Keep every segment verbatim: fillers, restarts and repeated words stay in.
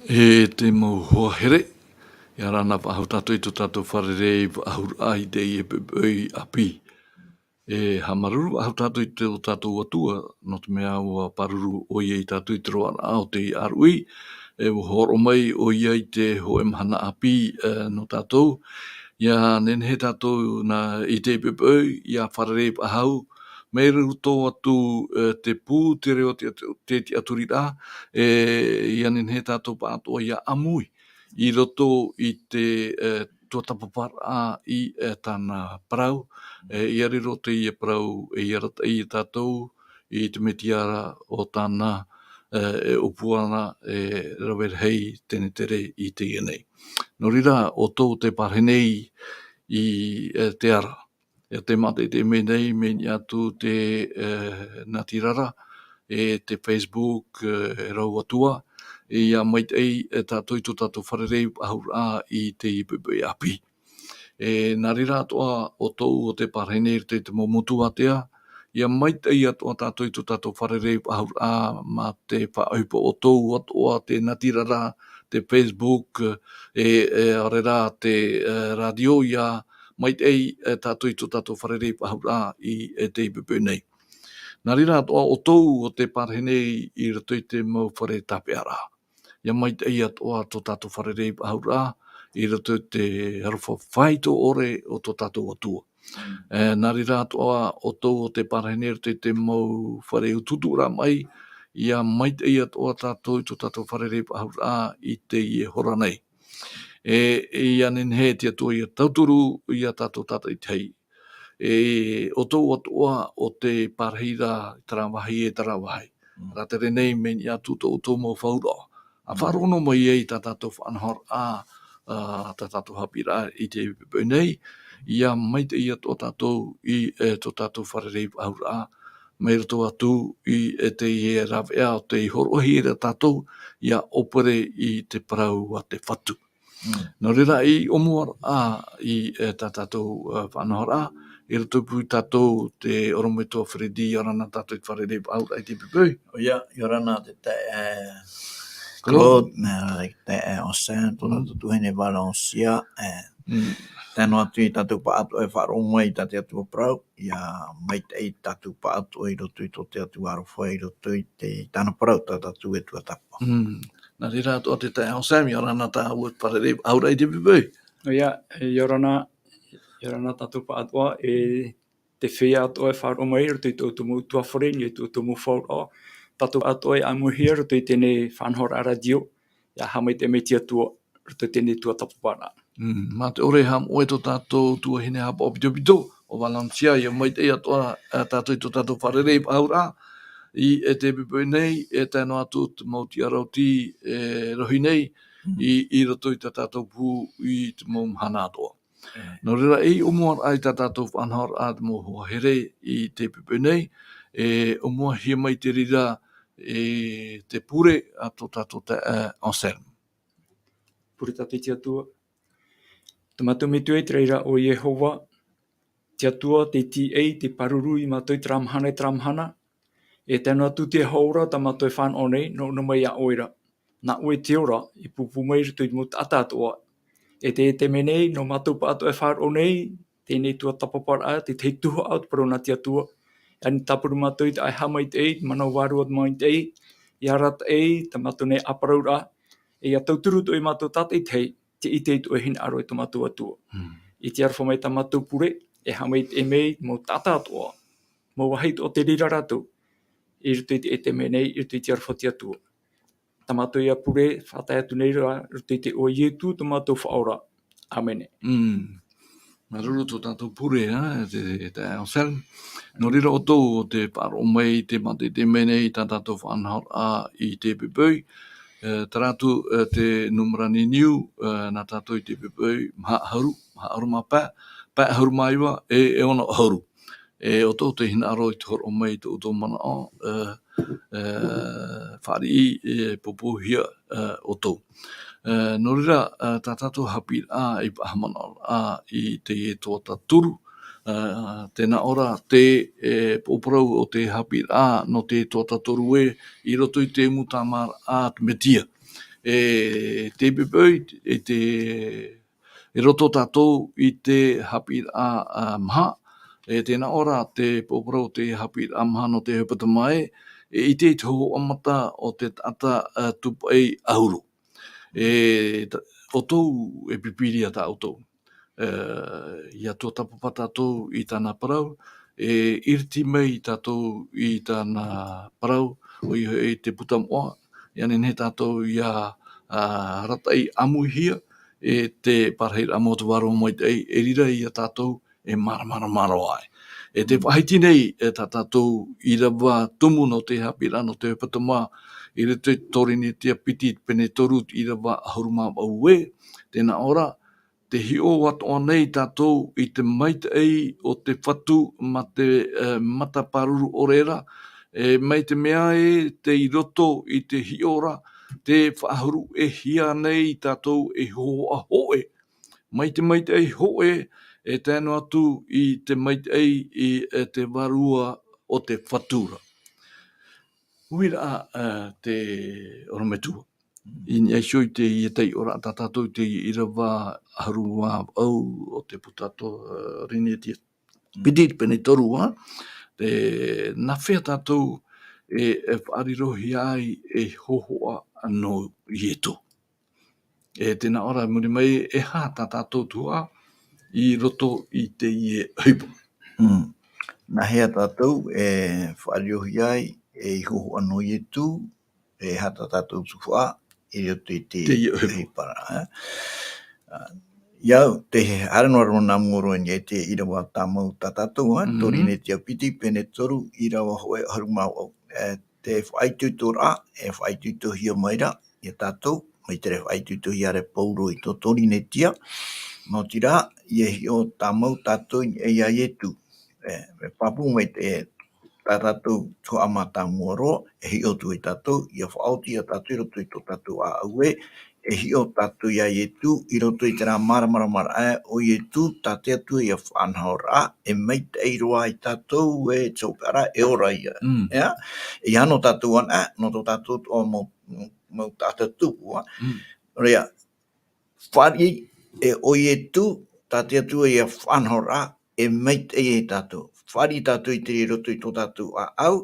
E te mau hoa here, ia ora na faʻahou tātou i tō tātou fārerei faʻahou raʻa i teie poʻipoʻi ʻāpī. E haʻamāuruuru faʻahou tātou i tō tātou Atua, nō te mea ʻua pāruru ʻoia ia tātou i te roaraʻa o te ʻāruʻi, e ʻua hōroʻa mai ʻoia i te hōʻē mahana ʻāpī, e, nō tātou. Ia nehenehe tātou nā, i teie poʻipoʻi, ia fārerei faʻahou, mai roto atu, e, te pū, te reo, te, te, te tiʻaturiraʻa, e, ia nehenehe tātou pāʻatoʻa ia ʻāmui i roto i te, e, tuatāpaparaʻa i, e, tāna parau, e, ia riro teie parau, e, ia arataʻi ia tātou i te Metia ra ʻo tāna, e, e ʻōpua ra, e, rave rahi tenetere i teie nei. Nō reira, ʻoutou tē pārahi nei i, e, te ara. E tē mātaʻitaʻi mai nei, mai niʻa atu te, e, natirara, e te Facebook, e, e rau atu ā, e ia maitaʻi, e, tātou i tō tātou fārerei faʻahou raʻa i teie poʻipoʻi ʻāpī. E, nā reira atoʻa ʻoutou ʻo tē pārahi nei i roto i te mau motu ātea, ia maitaʻi atoʻa tātou i tō tātou fārerei faʻahou raʻa mā te faʻaʻohipa ʻoutou atoʻa te natirara, te Facebook, e, e, ʻaore rā te, e, rātio, ia maitaʻi, e, tātou i tō tātou fārerei faʻahou raʻa i, e, teie poʻipoʻi nei. Nā reira atoʻa ʻoutou ʻo tē pārahi nei i roto i te mau fare tāpeʻaraʻa. Ia maitaʻi atoʻa tō tātou fārerei faʻahou raʻa i roto i te aroha faito ʻore o tō tātou Atua. E, nā reira atoʻa ʻoutou ʻo tē pārahi nei i roto i te mau fare utuuturaʻa maʻi, ia maitaʻi atoʻa tātou i tō tātou fārerei faʻahou raʻa i teie hora nei. E, ia nehenehe te Atua ia tauturu ia tātou tātaʻitahi. E, ʻoutou atoʻa ʻo tē pārahi ra i terā vāhi e terā vāhi. Mm. Rātere nei mai niʻa atu tō ʻoutou mau faʻaroʻo. A Mm. faʻaroʻo noa mai ai tā tātou faʻanahoraʻa, a, tā tātou haʻapiʻiraʻa i teie poʻipoʻi nei, ia maitaʻi atoʻa tātou i, e, tō tātou fārerei faʻahou raʻa, mai roto atu i, e, teie rāveʻa ʻo tē hōroʻahia ra tātou, ia ʻōpere i te parau a te Fatu. Mm. Nō reira, i ʻōmuaraʻa i, e, tā tātou, e, faʻanahoraʻa, i roto pū tātou te ʻorometua Freddy, ʻia ora na tātou i te fārerei faʻahou raʻa i teie poʻipoʻi. ʻOia, ʻia ora na te taeaʻe, e, Claude. Claude, nā, te taeaʻe, e, Anselme, tō Mm. tātou tuahine Valencia, e, Mm. tae noa atu i tātou pāʻatoʻa e faʻaroʻo mai i tā te Atua parau, ia maitaʻi tātou pāʻatoʻa i roto i tō te Atua aroha, i roto i te, tāna parau, tā tātou e tuatāpapa. Mm. Nā reira atoʻa te taeaʻe Anselme, ʻia ora na tāua i te fārerei faʻahou raʻa i teie poʻipoʻi. ʻOia, ʻia ora na, ʻia ora na tātou pāʻatoʻa, e te feiā atoʻa e faʻaroʻo mai i roto i tō ʻoutou mau ʻutuāfare, i tō ʻoutou mau faʻaroʻo, tātou atoʻa e ʻāmuihia i roto i teie faʻanahoraʻa rātio, ʻia haʻamaitaʻi mai te Atua, i roto i teie tuatāpaparaʻa. Mm, mā te ʻore e haʻamoʻe tō tātou tuahine haʻapaʻo pitopito, ʻo Valencia, ia maitaʻi atoʻa, e, tātou i tō tātou fārerei faʻahou raʻa, i, e teie poʻipoʻi nei, e tae noa atu te mau tiʻaraʻa oti, e rohi nei, Mm. i, i roto i tā tātou pū, i te mau mahana atoʻa. Mm. Nō reira, i ʻōmuaraʻa i tā tātou faʻanahoraʻa te mau hoa here i teie poʻipoʻi nei, e ʻōmuahia mai te reira, e te pure a tō tātou taeaʻe, e, Anselme. Pure tātou i te Atua. Tō mātou Metua i te raʻi ra ʻo Iehova, te Atua, tei tīaʻi, tei pāruru ia mātou i terā mahana, i terā mahana. E tae noa atu te hora tā mātou e fānaʻo nei, nō ʻō mai iā ʻoe ra. Nā ʻoe te ora, e pūpū mai i roto i te mau taʻata atoʻa. E te, e te mea nei, nō mātou pāʻatoʻa e faʻaroʻo nei, teie tuatāpaparaʻa, te tahi tuhaʻa o te parau nā te Atua. E ani tāpura mātou i te ʻāʻai haʻamaitaʻi, te manaʻo vārua maitaʻi, ʻia arataʻi, tā mātou nei ʻāparauraʻa, e ʻia tauturu atoʻa ia mātou tātaʻitahi, tei ʻite i tō ʻoe hinaʻaro e tō mātou Atua. Mm. I te aroha mai tā mātou pure, e haʻamaitaʻi mai, mau taʻata atoʻa, mau vāhi atoʻa tē reira rātou, i roto i te, e te mea nei, i roto i te aroha o te Atua. Tā mātou ia pure, faʻatae atu nei ra, i roto i te iʻoa o Ietu, tō mātou Faʻaora. ʻĀmene. Mm. Māuruuru tō tātou pure, ā, te, te Anselme. Nō reira ʻoutou, ʻo tē faʻaroʻo mai, tē mātaʻitaʻi mai nei tā tātou faʻanahoraʻa i teie poʻipoʻi. E, terā atu, e, te nūmera niuniu, e, nā tātou i teie poʻipoʻi, maha ʻahuru, maha ʻahuru mā pae, pae ʻahuru mā iva, e, e ono ʻahuru. E, ʻoutou tē hinaʻaro i te hōroʻa mai i tō ʻoutou manaʻo, e, e, fāriʻi, e, pōpōhia, e, ʻoutou. E, nō reira, e, tā tātou haʻapiʻiraʻa i faʻahaʻamanaʻo ra i teie tuatātoru, e, tē nā ʻō ra te, e, pōpōrau o te haʻapiʻiraʻa nō te tuatātoru ē, i roto i te umu tāmāraʻa a te Metia. e te pepe, e te, e roto tātou i te haʻapiʻiraʻa, ā, maha, e tēnā ʻo rā te pōpōrau o te haʻapiʻiraʻa maha nō te hepetoma ē, e ʻite i te hōhoʻa mata o te taʻata, ā, tūpaʻi ʻahuru. E, ta-, ʻoutou e pīpīria tā ʻoutou. E, ʻia tuatāpapa tātou i tāna parau, e iriti mai tātou i tāna parau, ʻoia hoʻi te puta moʻa, ʻia nehenehe tātou ʻia, ā, arataʻi ʻāmuihia, e te parahiraʻa mau o te Vārua Maitaʻi, e riro ia tātou e māramarama roa ai. E te faʻahiti nei, e tā tātou ʻīrava tumu nō te haʻapiʻiraʻa nō te hepetoma, i roto i te Torinetia piti pene toru, ʻīrava ʻahuru mā vaʻu ē, tēnā ʻo rā, tē hiʻo atoʻa nei tātou i te maitaʻi o te Fatu mā te, e, matapāruru ʻore ra, e, mai te mea ē tei roto i te hiʻo ra, tē faʻahuruʻehia nei tātou ei hōhoʻa hōʻē. Mai te maitaʻi hōʻē, e tae noa atu i te maitaʻi i, e, te Vārua o te Fatu ra. Huiraʻa, e, te orometua. I niʻa iho i teie taiʻoraʻa tā tātou i te ʻīrava ʻahuru mā vaʻu o te puta Torinetia piti pene toru ā, e, nā hea tātou e, e faʻarirohia ai ei hōhoʻa nō Ietu. E tēnā ʻo rā, i muri mai, e aha tā tātou tuhaʻa i roto i teie ʻohipa. Mm. Nā hea tātou e faʻarirohia ai ei hōhoʻa nō Ietu, e aha tā tātou tuhaʻa i roto i te, teie ʻohipa. ʻOhipa ra, e? Ā, ʻia au, tē haere noa ra nā mua roa i niʻa i te ʻīrava tāmau tā tātou, e? Mhm. Torinetia piti pene toru, ʻīrava hōʻē ʻahuru mā vaʻu. E, te faʻaitoitoraʻa, e faʻaitoitohia mai ra ia tātou, mai terā faʻaitoitohia ra e Paulo i tō Torinetia, maoti rā, ʻia hiʻo tāmau tātou i niʻa ia Ietu. E, e pāpū mai te, tā tātou tuhaʻa mātāmua roa, e hiʻo atu ai tātou, ʻia faʻaoti ia tātou i roto i tō tātou ʻāʻau ē, e hiʻo tātou ia Ietu, i roto i terā māramarama ra, e, ʻo Ietu, tā te Atua ia faʻanahoraʻa, e maitaʻi roa ia tātou, e te hopeʻa ra, e ora ia. Mm. Ea? E ʻia nō tātou anaʻe, nō tō tātou atoʻa mau, mau taʻata tupu, ā. Mm. Nō reira, fāriʻi, e ʻo Ietu, tā te Atua ia faʻanahoraʻa, e maitaʻi ia tātou. Fāriʻi tātou i te reira i roto i tō tātou ʻāʻau.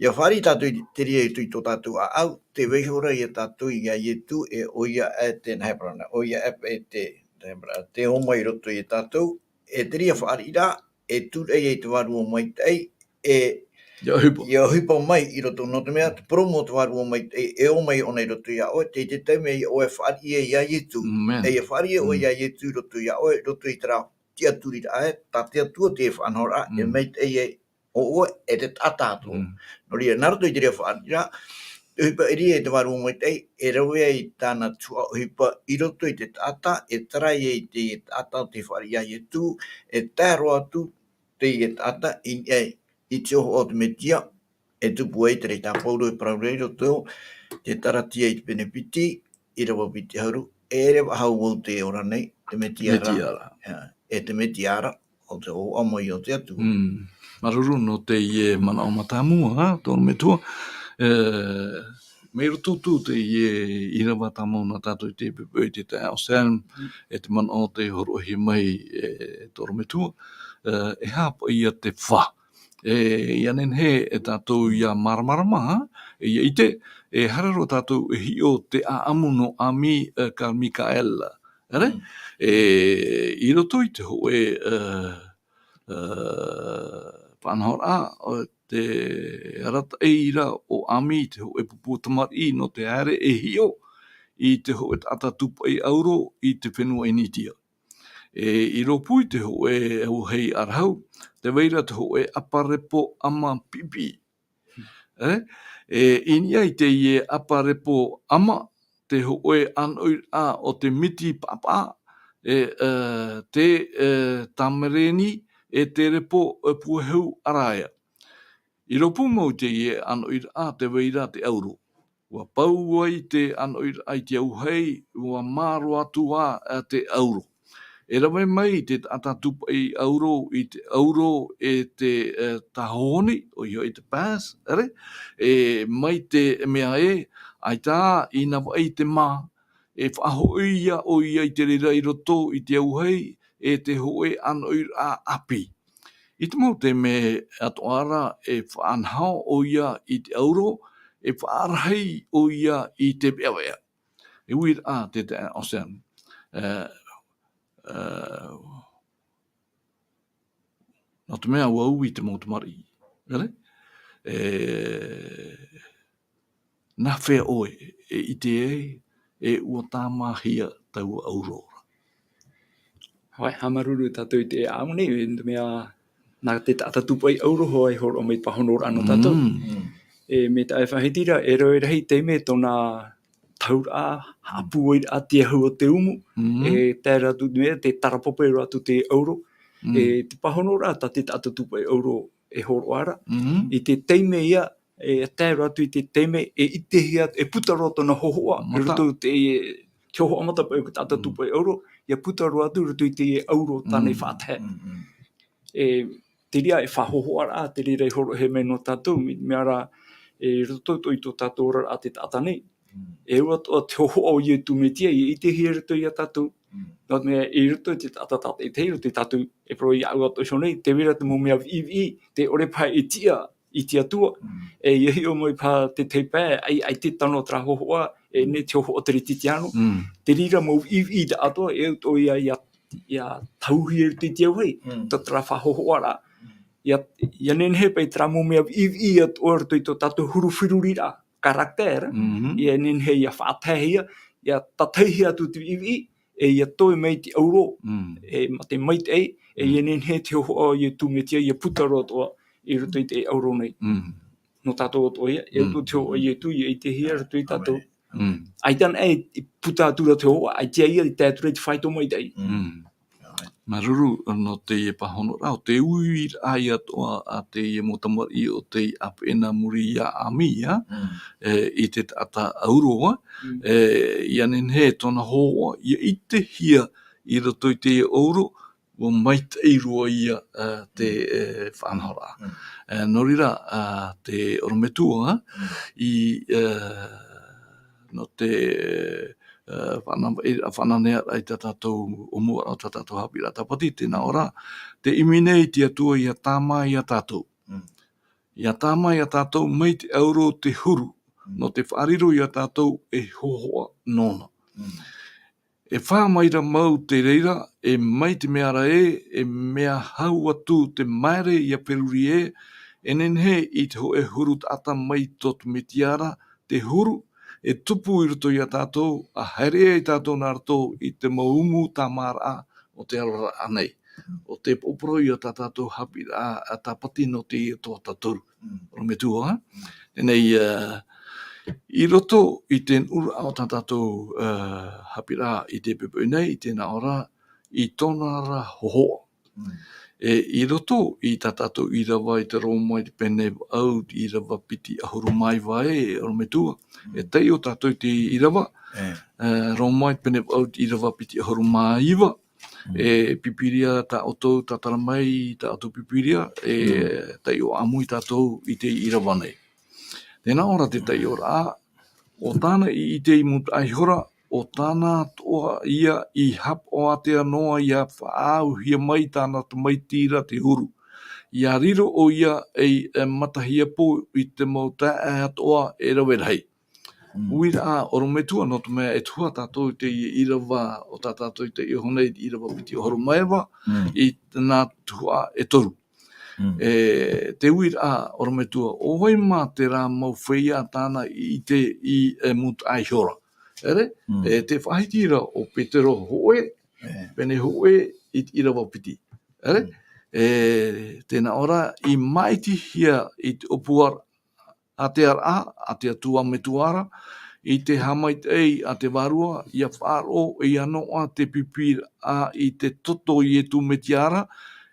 ʻIa fāriʻi tātou i te reira i roto i tō tātou ʻāʻau, tē vaiiho ra ia tātou ia Ietu, e ʻoia e te, nā hea parau na, ʻoia e te, nā hea parau, tē ō mai i roto ia tātou, e te reira fāriʻiraʻa, e tūraʻi ai te Vārua Maitaʻi, e ʻia ʻohipa. ʻIa ʻohipa mai i roto, nō te mea, te purōmu o te Vārua Maitaʻi, e ō mai ʻōna i roto ia ʻoe, tei te taime ia ʻoe e fāriʻi ai ia Ietu. Amen. E ʻia fāriʻi ʻoe Mm. ia Ietu i roto ia ʻoe, i roto i terā tiʻaturiraʻa, e, tā te Atua te faʻanahoraʻa, e Mm. maitaʻi ai ʻo ʻoe, e te taʻata atoʻa. Mm. Nō reira, nā roto i te reira fāriʻiraʻa, te ʻohipa e riro ai te Vārua Maitaʻi, e rave ai tāna tuhaʻa ʻohipa i roto i te taʻata, e tarai ai te taʻata tei fāriʻi ia Ietu, e tae roa atu te taʻata i niʻa i te hōhoʻa o te Metia, e tupu ai terā tā Paulo e parau ra i roto i te Taratia i te pene piti, ʻīrava piti ʻahuru, e ʻere faʻahou vau tē ora nei, te Metia ra. Metia ra. Ā, e te Metia ra, ʻo te hōhoʻa mai o te Atua. Mm. Māuruuru nō teie manaʻo mātāmua, ā, tō ʻorometua. E, mai roto atu teie ʻīrava tāmau nā tātou i te pepe i te taeaʻe o Psalm, Mm. e te manaʻo tei hōroʻahia mai, e, tō ʻorometua, e, e aha paʻi ia te fā. E, ʻia nehenehe e tātou ʻia māramarama, ā, e ʻia ʻite, e haere roa tātou e hiʻo te ʻāʻamu nō ʻĀmi, e, Carmichael. ʻEre? Mm. E, i roto i te hōʻē, e, e, faʻanahoraʻa, o te arataʻi ra o ʻĀmi, te hōʻē pupu tamariʻi nō te haere e hiʻo i te hōʻē taʻata tūpaʻi ʻauro i te fenua Initia. E, i rōpū i te hōʻē auahi ʻarahu, tē vai ra te hōʻē ʻaparepo ʻama piʻipiʻi. E, e, i niʻa i teie ʻaparepo ʻama, te hōʻē ʻānoʻiraʻa o te miti paʻapaʻa, e, e, te, e, tamereni, e te repo, e, puehu ʻaraea. I rōpū mau i teie ʻānoʻiraʻa tē vai ra te ʻauro. ʻUa pau ai te ʻānoʻiraʻa i te auahi, ʻua mā roa atu ā, e, te ʻauro. E rave mai te taʻata tūpaʻi ʻauro i te ʻauro e te, e, tāhōhoni, ʻoia hoʻi te pass, ʻere? E mai te mea ē, ʻAita, i nā vaʻa i te mā, e faʻahoʻi ia ʻoia i te reira i roto i te auahi, e te hōʻē ʻānoʻiraʻa ʻāpī. I te mau taime atoʻa ra, e faʻanaho ʻoia i te ʻauro, e faʻarahi ʻoia i te veʻaveʻa. E uiraʻa te, te ocean. E, e, nō te mea ʻua ui te mau tamariʻi. Ere? E, nā hea ʻoe e ʻite ai, e ʻua tāmāhia taua ʻauro ra? Hoi, haʻamāuruuru tātou i te ʻāʻamu nei, i te mea, nā te taʻata tūpaʻi ʻauro hoʻi e hōroʻa mai pāhonoraʻa nō tātou. Mm. E, mai tā e faʻahiti ra, e rave rahi taime tōna tauraʻa, haʻapūairaʻa te ahu o te umu, Mm. e tae roa atu te mea, te tarapape roa atu te ʻauro. Mm. E, te pāhonoraʻa tā te taʻata tūpaʻi ʻauro e hōroʻa ra. Mm. I te taime ia, e tae roa atu i te taime, e ʻitehia, e puta roa tōna hōhoʻa, Mata. i roto i te, te hōhoʻa matapaʻo o te taʻata Mm. tūpaʻi ʻauro, ʻia puta roa atu i roto i te ʻauro tāna i Mm. faʻatae. Mm, mm. E, te reira e faʻahōhoʻaraʻa, te reira e hōroʻahia mai nō tātou, mea, mea ra, e roto i tō tātou oraraʻa te taʻata nei. Mm. E ʻua atoʻa te hōhoʻa o Ietu Metia, ʻia ʻitehia i roto ia tātou. Mm. Nō te mea, i roto i te taʻata tātaʻitahi, i roto ia tātou, e parau iāʻu atoʻa iho nei, tē vai ra te mau mea viʻiviʻi, tē ʻore paha e tiʻa i te Atua, Mm. e ʻia hiʻo mai paha te tahi pae, ʻaita, ʻaita tano terā hōhoʻa, e Mm. nei te hōhoʻa teretitiano. Mm. Te reira mau viʻiviʻi taʻatoʻa, e au atoʻa ia, ia, ia tauhia i roto i te auahi, Mm. tā terā faʻahōhoʻaraʻa. Mm. ʻIa, ʻia nehenehe paʻi terā mau mea viʻiviʻi atoʻa i roto i tō tātou huru feruriraʻa, caractère, Mhm. ʻia nehenehe ʻia faʻataehia, ʻia tātaʻihia atu te viʻiviʻi, e ʻia toe mai te ʻauro, Mm. e mā te maitaʻi, e Mm. ʻia nehenehe te hōhoʻa o Ietu Metia ʻia puta roa atoʻa i roto i te ʻauro nei. Mm. Nō tātou atoʻa ia, e Mm. atoʻa te hōhoʻa o Ietu ʻia ʻitehia i roto ia tātou. Mm. ʻAita anaʻe i puta atu ra te hōhoʻa, ʻaita ia i tae atu ra i te faito maitaʻi. Mm. Māuruuru nō teie pāhonoraʻa, ʻo te uiraʻa ia atoʻa a teie mau tamariʻi ʻo tei ʻāpeʻe nā muri iā ʻĀmi, ā, Mm. e, i te taʻata ʻauro, ā, Mm. e, ʻia nehenehe tōna hōhoʻa, ʻia ʻitehia i roto i te ʻauro, ʻua maitaʻi roa ia, ā, te, Mm. e, faʻanahoraʻa. Mm. E, nō reira, ā, te ʻorometua, Mm. i, e, nō te, e, faʻana-, e, faʻanahoraʻa i tā tātou ʻōmuaraʻa, tā tātou haʻapiʻiraʻa tāpati, tē nā ʻō ra, tē ʻimi nei te Atua ʻia tāmā ia tātou. Mm. ʻIa tāmā ia tātou mai te ʻauro o te huru, Mm. nō te faʻariro ia tātou ei hōhoʻa nōna. Mm. E fā maira mau te reira, e mai te mea ra ē, e mea hau atu te maere ia feruri ē, e nehenehe i te hōʻē huru taʻata mai tō te Metia ra, te huru, e tupu i roto ia tātou, ʻa haere ai tātou nā roto i te mau umu tāmāraʻa o te aroraʻa nei. ʻO te poroʻi o tā tātou haʻapiʻiraʻa, ā, tāpati nō teie tuhaʻa toru. Mm. ʻOrometua, ā? Mm. Teie nei, ā, i roto i te nuʻuraʻa o tā tātou, ā, haʻapiʻiraʻa i teie poʻipoʻi nei, i tē nā ʻō ra, i tōna ra hōhoʻa. Mm. E, i roto i tā tātou ʻīrava i te Roma i te pene vaʻu, ʻīrava piti ʻahuru mā iva ē, ʻorometua. Mm. E taiʻo tātou i te ʻīrava, E. ā, Roma i te pene vaʻu, ʻīrava piti ʻahuru mā iva. Mm. E, Pīpīria tā ʻoutou, tātara mai tā ʻoutou Pīpīria, e, Mm. taiʻo ʻāmui tātou i te ʻīrava nei. Tē nā ʻō ra te taiʻoraʻa, ʻo tāna i ʻite i mūtaʻa ihora, ʻo tāna atoʻa ia i haʻapaʻo ātea noa ʻia faʻaauhia mai tāna tamaiti ra te huru. ʻIa riro ʻoia ei, e, matahiapo i te mau taeaʻe atoʻa e rave rahi. Mm. Uiraʻa, ʻorometua, nō te mea e tuha tātou i te ʻīrava o tā tātou i taiʻo nei, ʻīrava piti ʻahuru mā iva, Mm. i nā tuhaʻa e toru. Mm. E, te uiraʻa, ʻorometua, ʻo vai mā terā mau feiā tāna i ʻite i, e, mūtaʻa ihora. Ere? Mm. E, tē faʻahiti ra ʻo Petero hōʻē, E. pene hōʻē i te ʻīrava piti. Ere? Mm. E, tē nā ʻō ra, i māʻitihia i te ʻōpuaraʻa ātea ra, a te Atua Metua ra, i te haʻamaitaʻi a te Vārua, ʻia faʻaroʻo, ʻia noaʻa te pipi ra i te toto o Ietu Metia ra,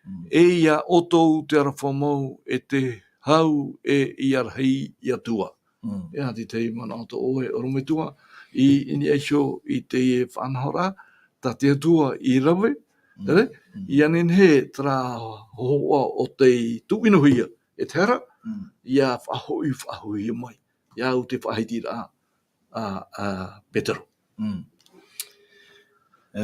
Mm. e ia ʻoutou te aroha mau, e te hau, e ia rahi i te Atua. Mm. E aha te tahi manaʻo tō ʻoe, ʻorometua, i, i niʻa iho i teie faʻanahoraʻa, tā te Atua i rave, Mm. ere? Mm. ʻIa nehenehe terā hōhoʻa ʻo tei tuʻinohia, e te hara, Mm. ʻia faʻahoʻi, faʻahoʻihia mai. ʻIa au te faʻahitiraʻa, a, a Petero. Mm. E,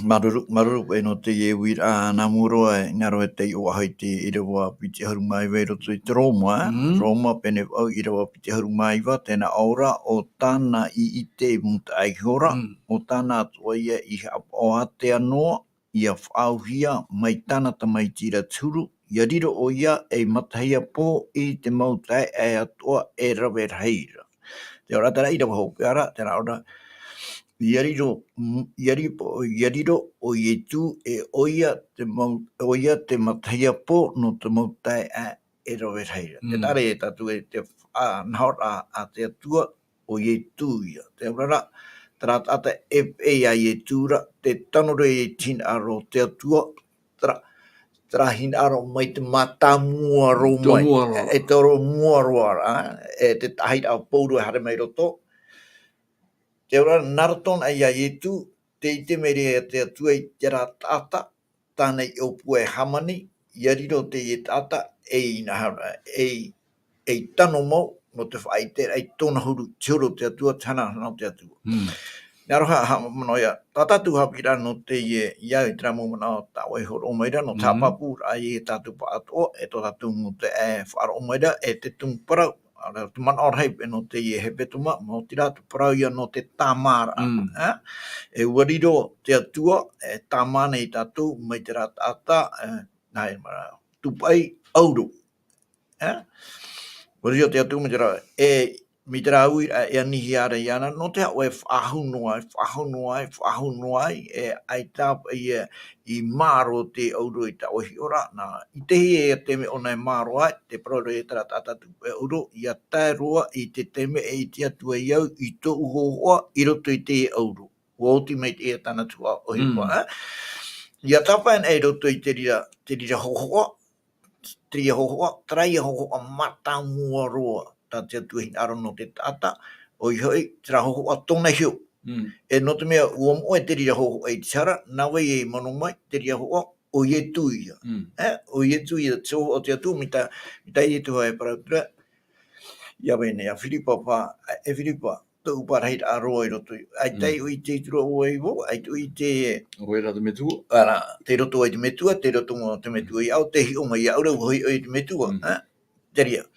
māuruuru, māuruuru paʻi nō teie uiraʻa nā mua roa, e, hinaʻaro e taiʻo faʻahou i te ʻīrava piti ʻahuru mā iva i roto i te Roma, e? Mm. Roma pene vaʻu ʻīrava piti ʻahuru mā iva, tē nā ʻō ra, ʻo tāna i ʻite i mūtaʻa iho ra, mm, ʻo tāna atoʻa ïa i haʻapaʻo ātea noa, ʻia faʻaauhia mai tāna tamaiti ra te huru, ʻia riro ʻoia ei matahia pō i te mau taeaʻe atoʻa e rave rahi ra. Te ora tara ʻīrava hopeʻa ra, tē nā ʻō ra, ʻia riro, ʻia ri-, ʻia riro ʻo Ietu, e ʻoia te mau, ʻoia te matahia pō nō te mau taeaʻe e rave rahi ra. Te, mm, taʻa ra e tātou e te, a, faʻanahoraʻa a te Atua, ʻo Ietu ïa. Te ora ra, terā taʻata e, e ʻia Ietu ra, tē tano ra i te hinaʻaro o te Atua, terā, terā hinaʻaro mai te mātāmua roa mai. Tō mua roa. E, e tō mua roa ra, e te tahi ra ʻo Pauro e haere mai roto. Te ora ra, nā roto anaʻe ïa Ietu, tē ʻite mai ra te Atua i terā taʻata, tāna i ʻōpua e hāmani, ʻia riro teie taʻata ei nā hara, ei, ei tano mau, nō te faʻaʻite i tōna huru, te huru o te Atua, te hanahana o te Atua. Mm. Nā roto, haʻamanaʻo ïa, tā tātou haʻapiʻiraʻa nō teie, ïa i terā mau manaʻo tā ʻoe i hōroʻa mai ra, nō te, mm, haʻapāpūraʻa i tātou pāʻatoʻa, e tō tātou mau taeaʻe e faʻaroʻo mai ra, e te tumu parau, ʻaore ra te manaʻo rahi paʻi nō teie hepetoma, maoti rā te parau ïa nō te tāmāraʻa, mm, e? E ʻua riro te Atua, e tāmā nei tātou mai terā taʻata, e, nā, e, mara, tūpaʻi ʻauro. E? ʻUa riro te Atua mai terā, e, mai terā uiraʻa e anihia ra iāna, nō te aha ʻoe e faʻahou noa ai, faʻahou noa ai, faʻahou noa ai, e ʻaita paʻi ïa i mārō te ʻauro i tā ʻoe hiʻoraʻa, nā, i te hia e te mea ʻōna e mārō ai, te parau ra e terā taʻata tūpaʻi ʻauro, ʻia tae roa i te taime e ʻite atu ai au i tōʻu hōhoʻa i roto i te ʻauro. ʻUa oti mai te ia tāna tuhaʻa ʻohipa, mm, e? ʻIa tāpae anaʻe i roto i te reira, te reira hōhoʻa, te reira hōhoʻa, terā ia hōhoʻa mātāmua roa, tā te Atua i hinaʻaro nō te taʻata, ʻoia hoʻi, terā hōhoʻa tōna iho. Mm. E nō te mea, ʻua moʻe te reira hōhoʻa i te hara, nā vai e mano mai, te reira hōhoʻa, ʻo Ietu ïa. Mm. E, ʻo Ietu ïa, te hōhoʻa o te Atua, mai tā, mai tā Ietu e parau ra, ʻia vai nei, ʻia Firipa, pā, e Firipa, tōʻu parahiraʻa roa i roto i, ʻaita, mm, ʻoe i ʻite atu ra ʻoe i vau, ʻaita ʻoe i ʻite. ʻOe rā te Metua. Ā, rā, tei roto ai te Metua, tei roto mai te Metua iāʻu, tē hiʻo mai iāʻu ra, ʻua hiʻo i te Metua, mm, e? Te reira.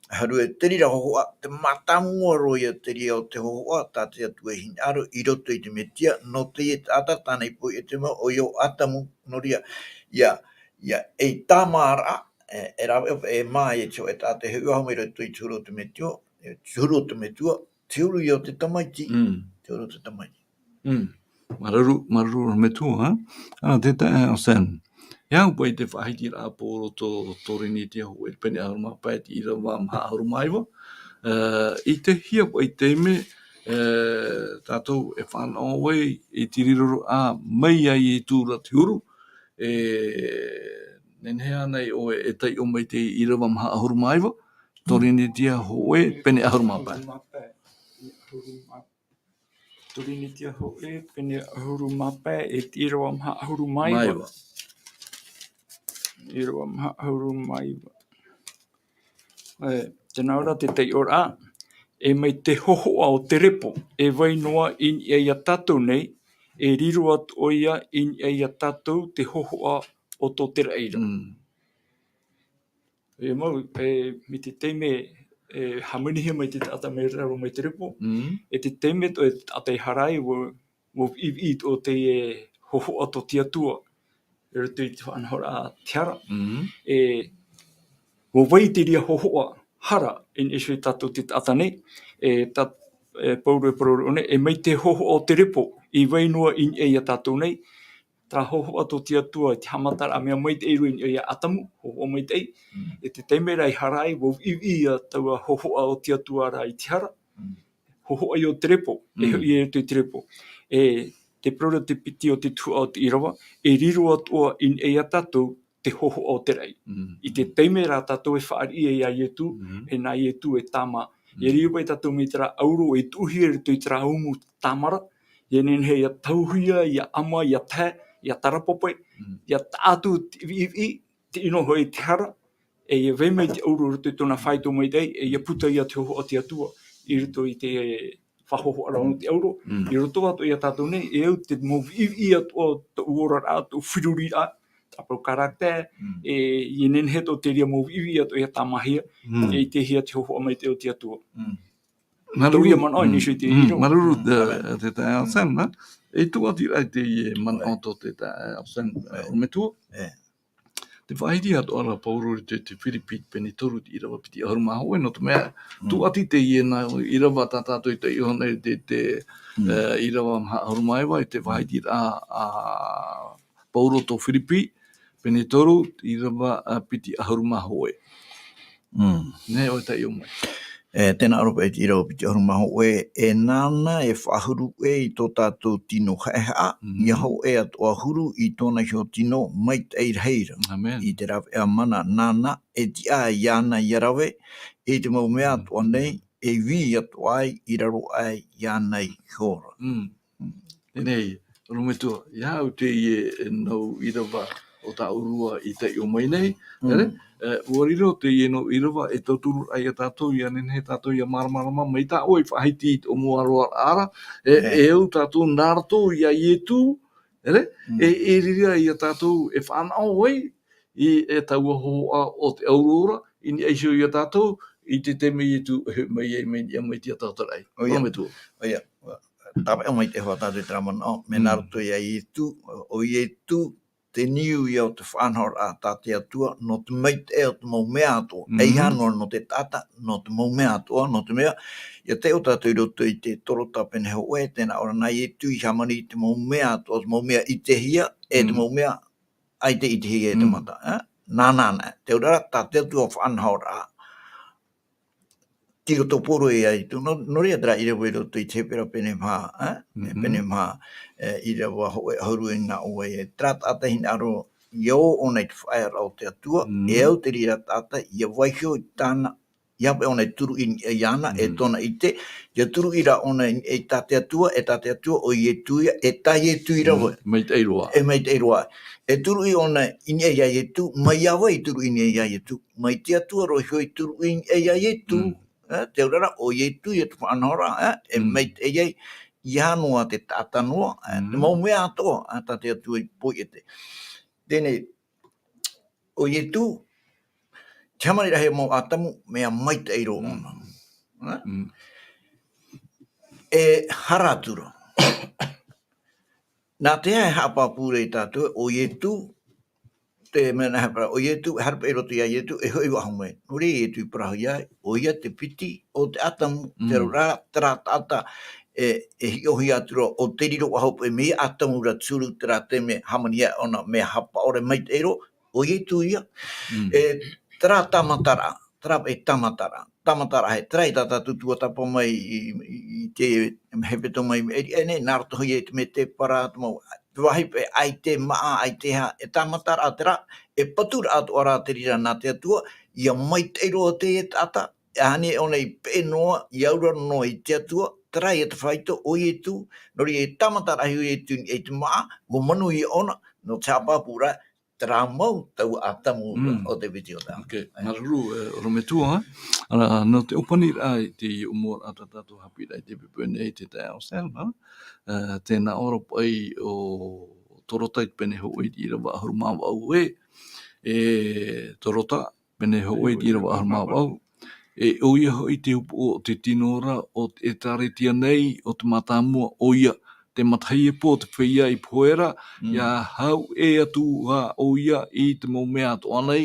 Haru e te reira hōhoʻa, te mātāmua roa ïa te reira o te hōhoʻa, tā te Atua i hinaʻaro, i roto i te Metia, nō teie taʻata tāna i poʻi e te mau, ʻoia ʻo Atamu, nō reira, ʻia, ʻia, ei tāmāraʻa, e, e rave, e mā e te hō-, e taʻata e hiʻo mai roto i te huru o te Metua, e te huru o te Metua, te huru ïa o te Tamaiti. Mm. Te huru o te Tamaiti. Mm. Māuruuru, māuruuru Metua, ha? Ā, te taeaʻe ʻo Sam. E au paʻi te faʻahitiraʻa a Pauro tō, tō Tirinitia hōʻē pene ʻahuru mā pae, te ʻīrava maha ʻahuru mā iva. Ā, i te hia paʻi taime, ā, tātou e fānaʻo ai i te riro ra mai iā Ietu ra te huru, e, nehenehe ānei ʻoe e taiʻo mai te ʻīrava maha ʻahuru mā iva, tō Tirinitia hōʻē pene ʻahuru mā pae. Tirinitia hōʻē, pene ʻahuru mā pae, e te ʻīrava maha ʻahuru mā iva. Mā iva. ʻĪrava maha ʻahuru mā iva. E, tē nā ʻō ra te taiʻoraʻa, e mai te hōhoʻa o te repo, e vai noa i niʻa iā tātou nei, e riro atoʻa ïa i niʻa iā tātou te hōhoʻa o tō te raʻi ra. Mm. E mau, e, mai te taime, e, hāmanihia mai te taʻata mai raro mai te repo, mm, e te taime atoʻa e te taʻata i hara ai, ʻua, ʻua viʻiviʻi atoʻa teie hōhoʻa tō te Atua, i roto i te faʻanahoraʻa a te hara. Mm. E, ʻua vai te reira hōhoʻa hara, i niʻa iho ia tātou te taʻata nei, e, tā, e, Pauro e parau ra ʻōna, e mai te hōhoʻa o te repo, i vai noa i niʻa iā tātou nei, terā hōhoʻa tō te Atua, i te haʻamataraʻa mea maitaʻi roa i niʻa iā Atamu, hōhoʻa maitaʻi. Mm. E te taime rā i hara ai, ʻua viʻiviʻi ia taua hōhoʻa o te Atua ra i te hara. Mm. Hōhoʻa ïa o te repo, e, mm, hoʻi i roto i te repo. E te parau ra te piti o te tuhaʻa o te ʻīrava, e riro atoʻa i niʻa iā tātou te hōhoʻa o te raʻi. Mm. I te taime rā tātou e fāriʻi ai iā Ietu, mm, e nā Ietu e tāmā. Mm. ʻIa riro paʻi tātou mai terā ʻauro e tuʻuhia i roto i terā umu tāmā ra, ʻia nehenehe ʻia tauhia, ʻia ʻama, ʻia tahe, ʻia tarapapae, mm, ʻia taʻa atu te viʻiviʻi, te ʻino hoʻi i te hara, e ʻia vai mai te ʻauro i roto i tōna faito maitaʻi, e ʻia puta ïa te hōhoʻa o te Atua i roto i te, faʻahohoʻa ra nō te ʻauro. Mm. I roto atoʻa ia tātou nei, e au te mau viʻiviʻi atoʻa o tōʻu oraraʻa, tōʻu feruriraʻa, tāpau caractère, mm, e, e nehenehe atoʻa te reira mau viʻiviʻi atoʻa ia tāmāhia, mm, e ʻitehia te hohoʻa maitaʻi o te Atua. Mm. Tōʻu ia manaʻo, mm, initiative, mm, māuruuru, mm, te, te taeaʻe Anselme, nā? E tuʻati ra i teie manaʻo tō te taeaʻe Anselme, e, ʻorometua. E. Tē faʻahiti atoʻa ra Paulo i te, te Firipi pene toru, te ʻīrava piti ʻahuru mā hōʻē, nō te mea, mm, tuʻati teie nā ʻīrava tā tātou i taiʻo nei te, te, mm, e, ʻīrava maha ʻahuru mā iva, i te faʻahiti ra, a, Paulo tō Firipi, pene toru, ʻīrava, a, piti ʻahuru mā hōʻē. Mm. Nē, ʻoe taiʻo mai. E, tēnā ʻoraʻa paʻi te ʻīrava piti ʻahuru mā hōʻē, e nāna e faʻahuru ʻē i tō tātou tino haʻehaʻa, mm, ʻia hōʻē atoʻa huru i tōna iho tino maitaʻi rahi ra. Amen. I te rāveʻa mana nāna, e tiʻa iāna ʻia rave, i te mau mea atoʻa nei, e vī atoʻa ai, i raro aʻe iāna iho ra. Mm. Teie nei, ʻorometua, ʻia au teie nau ʻīrava o tāʻu rua i taiʻo mai nei, mm, ʻere? E, ʻua riro teie nau ʻīrava e tauturu ai ia tātou, ʻia nehenehe tātou ʻia māramarama, mai tā ʻoe i faʻahiti i tō ʻoe mau ʻāroaraʻa ra, e, e, e au tātou nā roto ia Ietu, ʻere? Mm. E, e riro ia tātou e fānaʻo ai, i, e taua hohoʻa o te ʻauro ra, i niʻa iho ia tātou, i te taime Ietu e hoʻi mai ai, mai niʻa mai te taʻata raʻi. ʻO ia. ʻOrometua. ʻO ia. Tāpeʻa mai te hoa tātou i terā manaʻo, mea nā roto ia Ietu, ʻo Ietu, te niu ia o te faʻanahoraʻa tā te Atua, nō te maitaʻi o te mau mea atoʻa. Mm. ʻEiaha noa nō te taʻata, nō te mau mea atoʻa, nō te mea, ʻia taiʻo tātou i roto i te Torota pene hōʻē, tē nā ʻō ra nā Ietu i hāmani i te mau mea atoʻa, te mau mea ʻitehia, e te mau mea ʻaita i ʻitehia e te mata, e? Nāna, nā, te auraʻa, tā te Atua faʻanahoraʻa. Tei roto poro ia Ietu, nō, nō reira terā ʻīrava i roto i te Hepera pene maha, e? Pene maha, e, ʻīrava hōʻē ʻahuru e nā ʻō ai, e terā taʻata hinaʻaro, ʻia ō ʻōna i te faʻaearaʻa o te Atua, e au te reira taʻata, ʻia vaiiho i tāna, ʻia hape ʻōna e turuʻi i niʻa iāna, e tōna ʻite, ʻia turuʻi rā ʻōna i niʻa i tā te Atua, e tā te Atua, ʻo Ietu ia, e tā Ietu i rave. Mm, maitaʻi roa. E maitaʻi roa. E turuʻi ʻōna i niʻa iā Ietu, mai iā vai i turuʻi i niʻa iā Ietu? Mai te Atua roa iho i turuʻi i niʻa iā Ietu. Mm. E, te auraʻa, ʻo Ietu ia te faʻanahoraʻa, e, e maitaʻi ai, ʻeiaha noa te taʻata noa, e, te mau mea atoʻa, e, tā te Atua i poiete. Teie nei, ʻo Ietu, te hāmani rahi o Atamu, mea maitaʻi roa ʻōna. Mm. E hara atu ra. Nā te aha e haʻapāpū ra ia tātou, ʻo Ietu, te mea nā hea parau, ʻo Ietu, e haere paʻi i roto ia Ietu, e hoʻi faʻahou mai. Nō reira Ietu i parauhia ai, ʻoia te piti o te Atamu, te auraʻa, terā taʻata, e, e hiʻohia atu ra, ʻo te riro faʻahou paʻi mai ia Atamu ra te huru, terā taime hāmani ai ʻōna, mea haʻapaʻo ra e maitaʻi roa, ʻo Ietu ia. Mm. E, terā tāmataraʻa, terā paʻi tāmataraʻa, tāmataraʻa, e, terā ia tā tātou tuatāpapa mai i, i, i te hepetoma i maʻiri aʻe nei, nā roto hoʻi i te mētēpara, te mau, te vāhi paʻi ʻaita e māʻa, ʻaita e aha, e tāmataraʻa terā, e patu ra atoʻa rā te reira nā te Atua, ʻia maitaʻi roa teie taʻata, e ani ʻōna i peʻe noa, ʻia auraro noa i te Atua, terā ia te faito, ʻo Ietu, nō reira e tāmataraʻa hoʻi ʻo Ietu i te māʻa, ʻua manuia ʻōna, nō te haʻapāpūraʻa, terā mau taua Atamu o te piti o te Atamu. Ok, māuruuru, e, ʻorometua, ā. Ā, nō te ʻōpaniraʻa i te ʻōmuaraʻa tā tātou haʻapiʻiraʻa i teie poʻipoʻi nei, te taeaʻe Anselme, ā, e, tē nā ʻō ra paʻi ʻo Torota i te pene hōʻē i te ʻīrava ʻahuru mā vaʻu ē, e, Torota, pene hōʻē i te ʻīrava ʻahuru mā vaʻu. E ʻoia hoʻi te upoʻo o te tino ra o te ʻĒkālesia nei, o te mātāmua, ʻoia te matahiapo o te feiā i pohe ra, ʻia hau ʻē atu ā ʻoia i te mau mea atoʻa nei,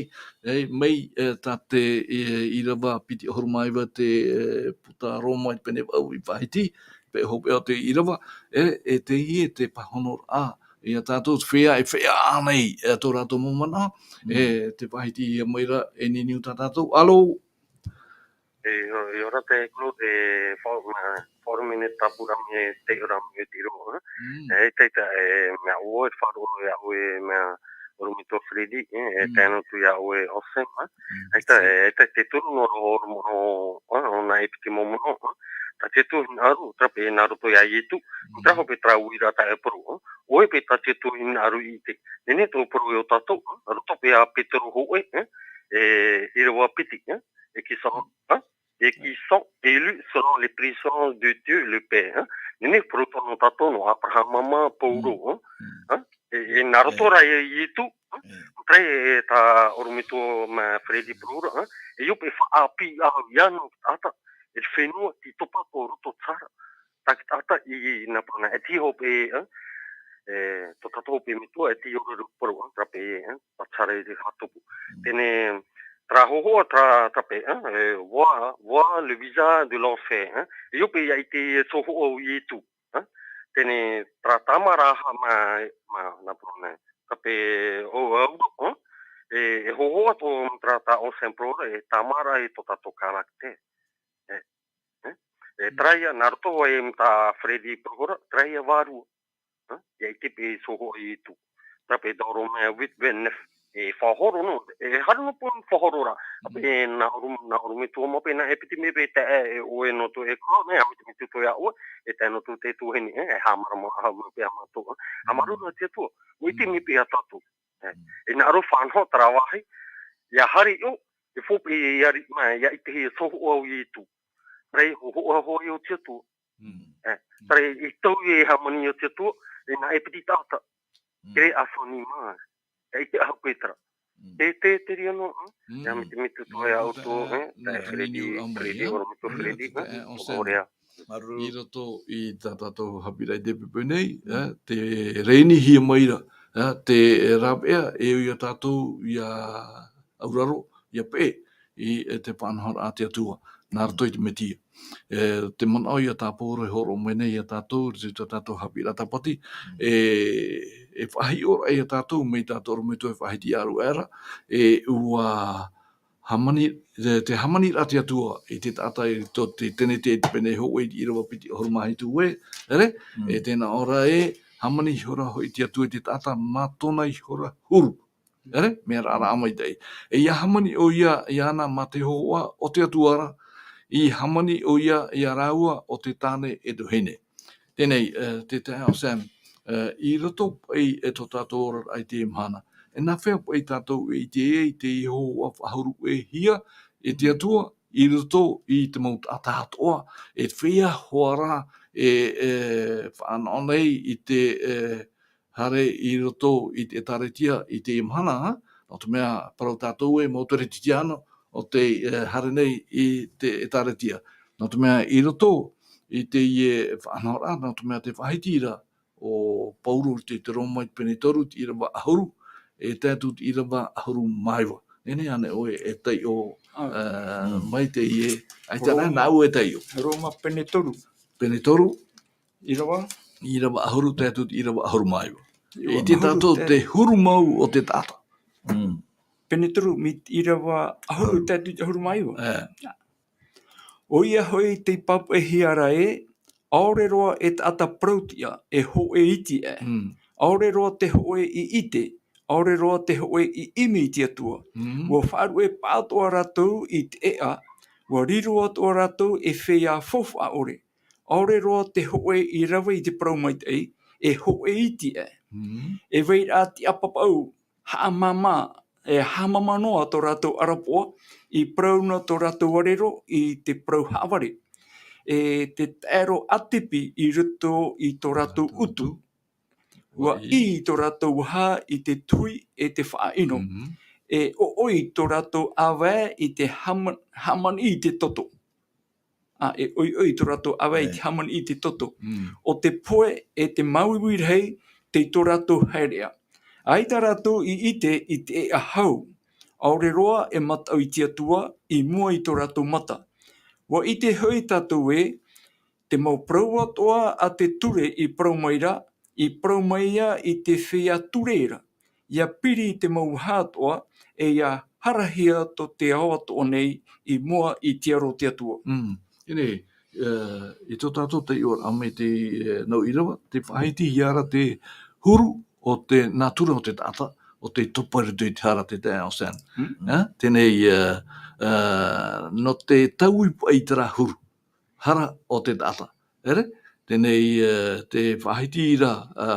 e, mai, e, tā te, e, ʻīrava piti ʻahuru mā iva te, e, puta Roma i te pene vaʻu i faʻahiti, paʻi hopeʻa o te ʻīrava, e, e teie te pāhonoraʻa, ia tātou te feiā, e feiā ānei, e, tō rātou mau manaʻo, e, tē faʻahitihia mai ra, e niuniu tā tātou, alo? E, ʻia ora, e, Claude, e, fa-, ma-, four minute tāpura mai, e, te ora mai te ro, e. Mm. E, ʻaita, ʻaita, e, mea ʻoe, e faʻaroʻo iā ʻoe, e, mea ʻorometua Freddy, e, e, tae noa atu iā ʻoe, e, Anselme, e. Mm. ʻAita, e, ʻaita, te toru noa roa, ʻo, ʻo, ʻo, ʻo nā ʻepitēmiono, e. Tā te Atua hinaʻaro, terā paʻi nā roto iā Ietu, terā hoʻi paʻi terā uiraʻa tā e parau, e. ʻOia paʻi tā te Atua hinaʻaro i ʻite. Teie nei tō parau iā tātou, e, nā roto paʻi iā Petero hōʻē, e, e, ʻīrava piti, e, e kī sa, e, et qui sont élus selon les présences de Dieu le Père, hein. Nene, parau nō tātou, nō Abrahama, Pauro, hein. Hein? E, e nā roto rā ia Ietu, hein? Tē ʻite ra tā ʻorometua Freddy Parau ra, hein? E ʻoia paʻi e faʻaʻāpī ʻāʻau ia nō te taʻata, e fenua tei topa tō roto tē ʻite ra. Tā te taʻata i nā parau nā, e tei hoʻi, hein? E, tō tātou hoʻi metua, e tei ʻōrero parau, hein? Terā paʻi, hein? Pātara i te hātupu. Teie, terā hōhoʻa, terā, terā paʻi, hein? E, voir, voir le visage de l'enfer, hein? E ʻoia paʻi ia ʻite i te hōhoʻa o Ietu. Hein? Teie, terā tāmāraʻa mā, mā, nā parau nā, terā paʻi, ʻo, ʻo, ʻo, hein? E, e hōhoʻa tō terā tā Ancien Parau ra, e tāmāraʻa i tō tātou caractère. E, e, e, terā ia, nā roto ai i tā Freddy Parau ra, terā ia vārua. Hein? Ia ʻite paʻi i te hōhoʻa o Ietu. Terā paʻi dans Romains huit, vingt-neuf. E faʻahoro noa, e haere noa paʻi faʻahoro ra. Paʻi nā ʻoru, nā ʻorometua mau paʻi nā ʻepitemi paʻi tae, e ʻoe nō tō e koro, nē, haʻamaitaʻi mai tō ia ʻoe, e tae noa atu te tuahine, e, e haʻamāramarama paʻi ia mātou, e. Haʻamāuruuru te Atua, ʻua ʻite mai paʻi ia tātou. E, e nā ʻō ra faʻanaho terā vāhi, ia haere ʻoe, e fō paʻi ia ri-, mā, ia ʻitehia i te hōhoʻa o Ietu. Terā hōhoʻa hoʻi o te Atua. Mm. E, terā i tau e hāmani i te Atua, e nā ʻepitemi taʻata. Mm. Créé à son image. E ʻite ʻahu paʻi terā. Mm. Te, te, te reira noa, e? Mm. Ia haʻamaitaʻi mai tō ia ʻoe, e, e, e, Freddy, Freddy, ʻorometua Freddy, e, e, ʻo Sam. Māuruuru. I roto i tā tātou haʻapiʻiraʻa i teie poʻipoʻi nei, e, tē rēnihia mai ra, e, te rāveʻa, e ui ia tātou, ia auraro, ia peʻe, i, e, te faʻanahoraʻa a te Atua, nā roto i te Metia. E, te manaʻo ia tā Pauro e hōroʻa mai nei ia tātou, i tā tātou haʻapiʻiraʻa tāpati, e, e faʻahiʻo ra ia tātou, mai tā tō ʻorometua e faʻahiti ʻāruʻe ra, e, ʻua hāmani, te, te hāmaniraʻa a te Atua, i te taʻata i tō te tenete i te pene hōʻē i te ʻīrava piti ʻahuru mā hitu ē, ʻere? Mm. E tē nā ʻō ra ē, hāmani ihora hoʻi te Atua i te taʻata mā tōna ihora huru. ʻEre, mea raʻaraʻa maitaʻi. E ʻia hāmani ʻoia iāna mā te hōhoʻa o te Atua ra, i hāmani ʻoia iā rāua ʻo te tāne e tuahine. Teie, e, te taeaʻe Sam, e, i roto paʻi i tō tātou oraraʻa i teie mahana. E nāfea paʻi tātou e ʻite ai i te hōhoʻa faʻahuru e hia, e te Atua, i roto i te mau taʻata atoʻa, e feiā hoʻi rā, e, e, faʻanaho nei i te, e, haere i roto i te ʻĒtārētia i teie mahana, ha? Nō te mea parau tātou ē, mau Teretiano, ʻo tē, e, haere nei i te ʻĒtārētia. Nō te mea i roto i teie faʻanahoraʻa, nō te mea tē faʻahiti ra ʻo Pauro i te, te Roma i te pene toru, te ʻīrava ʻahuru, e tae atu te ʻīrava ʻahuru mā iva. Nehenehe ānei ʻoe e taiʻo, ā, e, mm, mai teie, ʻaita rā, Roma, nāʻu e taiʻo. Roma pene toru. Pene toru. ʻĪrava? ʻĪrava ʻahuru tae atu te ʻīrava ʻahuru mā iva. ʻIa ʻite tātou te huru mau o te taʻata. Mm. Pene toru mai te ʻīrava ʻahuru tae atu te ʻahuru mā iva. E. ʻOia hoʻi tei pāpaʻihia ra ē, ʻaore roa e taʻata parau tiʻa, e hōʻē iti aʻe. Mm. ʻAore roa te hōʻē i ʻite, ʻaore roa te hōʻē i ʻimi i te Atua. Mm. ʻUa faʻaruʻe pāʻatoʻa rātou i te ʻēʻa, ʻua riro atoʻa rātou e feiā faufaʻa ʻore. ʻAore roa te hōʻē i rave i te parau maitaʻi, e hōʻē iti aʻe. Mm. E vairaʻa tiʻa papaʻu, haʻamāmā, e haʻamāmā noa tō rātou ʻarapoʻa, i parau noa tō rātou ʻarero i te parau haʻavare. E te taero ʻātipi i roto i tō rātou utu. ʻUa ʻī tō rātou vaha i te tuhi e te faʻaʻino. Mhm. E ʻoʻoi tō rātou ʻāvae i te hāma-, hāmani i te toto. Ā, e ʻoiʻoi tō rātou ʻāvae i te hāmani i te toto. Mm. ʻO te pohe e te māuiui rahi tei tō rātou haereʻa. ʻAita rātou i ʻite i te ʻēʻa hau. ʻAore roa e mataʻu i te Atua i mua i tō rātou mata. ʻUa ʻite hoʻi tātou ē, te mau parau atoʻa a te ture i parau mai ra, i parau mai ia i te feiā ture ra. ʻIa piri i te mau vaha atoʻa, e ʻia harahia tō te ao atoʻa nei i mua i te aro o te Atua. Mm. Teie, e, i tō tātou taiʻoraʻa mai te, e, nau ʻīrava, tē faʻahitihia ra te huru o te natura o te taʻata, ʻo tei topa i roto i te hara, te taeaʻe Sam. Mm. E, teie, e, e, nō te taui paʻi i terā huru. Hara o te taʻata. ʻEre, teie, e, tē faʻahiti ra, ā,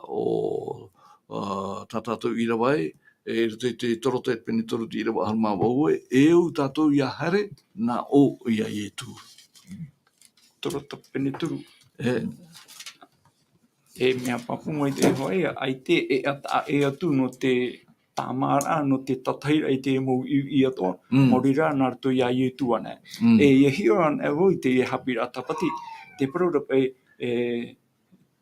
ʻo, ā, tā tātou ʻīrava ē, e, i roto i te Torotai pene toru te ʻīrava ʻahuru mā vaʻu, e, e au tātou ia haere, nā ʻō ia Ietu. Torotai pene toru. E. E mea pāpū maitaʻi hoʻi, ʻaita e ʻata, e atu nō te tāmāraʻa, nō te tātaʻiraʻa i te mau ʻiʻo atoʻa, Mm. maori rā nā roto ia Ietu anaʻe. Mm. E, ʻia hiʻo anaʻe vau i te haʻapiʻiraʻa tāpati, te parau ra paʻi, e,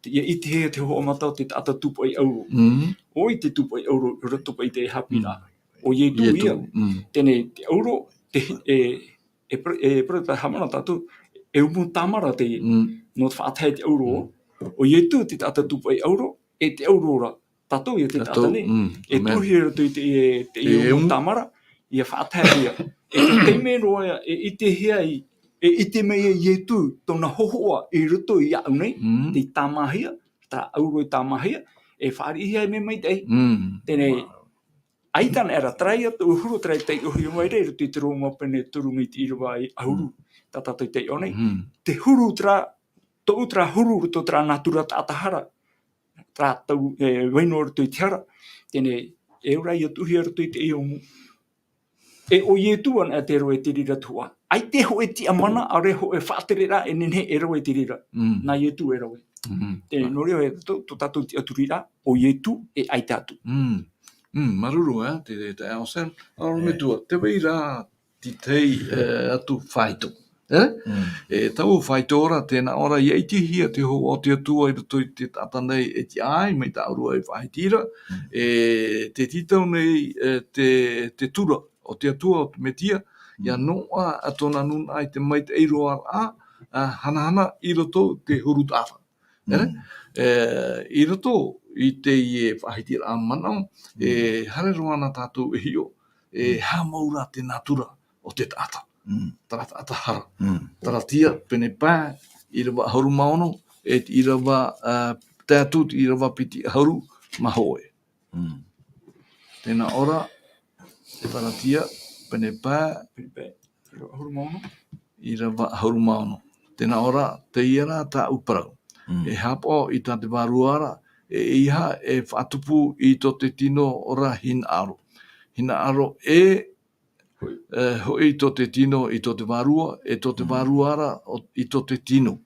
te, ʻia ʻitehia te hoʻohia mata o te taʻata tūpaʻi ʻauro. Mm. ʻO te tūpaʻi ʻauro, i roto paʻi i te haʻapiʻiraʻa. Mm. ʻO Ietu Ietu. ia. Mm. Teie te ʻauro, te, e, e pre-, e pre-, e haʻamana tātou, e umu tāmāraʻa te, Mm. nō te faʻatae te ʻauro, Mm. ʻo Ietu te taʻata tūpaʻi ʻauro, e te ʻauro ra, tātou ia te Tātou, taʻata nei, mm, e amen. tuʻuhia i roto i te, e, te E umu umu. tāmāraʻa, ʻia faʻatae ia. E te taime roa ia, e ʻitehia ai, e ʻite mai ia Ietu, tōna hōhoʻa i roto iāʻu nei, Mm. tei tāmāhia, tā ʻauro i tāmāhia, e fāriʻihia e mea maitaʻi. Mm. Teie, ʻaita anaʻe ra, terā ia tōʻu huru terā i taiʻohia mai ra i roto i te Roma pene toru mai te ʻīrava ʻahuru, Mm. tā tātou i taiʻo nei. Mm. Te huru terā, tōʻu terā huru i roto terā nātura taʻata hara, terā tau, e, vai noa i roto i te hara. Teie, e ora ʻia tuʻuhia i roto i te umu. E ʻo Ietu anaʻe te roa i te reira tuhaʻa. ʻAita hōʻē tiʻamana, ʻaore hōʻē faʻatereraʻa e nehenehe e rave i te reira. Mm. Nā Ietu e rave. Mm. Teie, nō reira, tō, tō tātou tiʻaturiraʻa, ʻo Ietu e ʻaita atu. Mm. Mm, māuruuru, e, te, te, te Anselme. ʻAore E. metua, tē vai ra te tahi, e, atu faito. E? Mm. E, taua faito ra, tē nā ʻō ra, ʻia ʻitehia te hōhoʻa o te Atua i roto i te taʻata nei e tiʻa ai, mai tāʻu ra e faʻahiti ra. Mm. E, tē tītau nei, e, te, te tura o te Atua, o te Metia, ʻia Mm. noaʻa tōna nūnaʻa i te maitaʻi roa ra, a, hanahana i roto i te huru taʻata. E? Mm. E, i roto i teie faʻahitiraʻa manaʻo, Mm. e, haere roa na tātou e hiʻo, e, Mm. haʻamau ra te nātura o te taʻata. Mm. Terā taʻata hara. Mm. Terā Galatia, pene pae, ʻīrava ʻahuru mā ono, e te ʻīrava, a, tae atu te ʻīrava piti ʻahuru mā hōʻē. Mm. Tē nā ʻō ra, te Galatia, pene pae, Pene pae, ʻīrava ʻahuru mā ono. ʻĪrava ʻahuru mā ono. Tē nā ʻō ra, teie rā tāʻu parau. Mm. E haʻapaʻo i tā te Vārua ra, e ʻeiaha e faʻatupu i tō te tino ra hinaʻaro. Hinaʻaro e, e, hoʻi tō te tino i tō te Vārua, e tō te Mm. Vārua ra o, i tō te tino.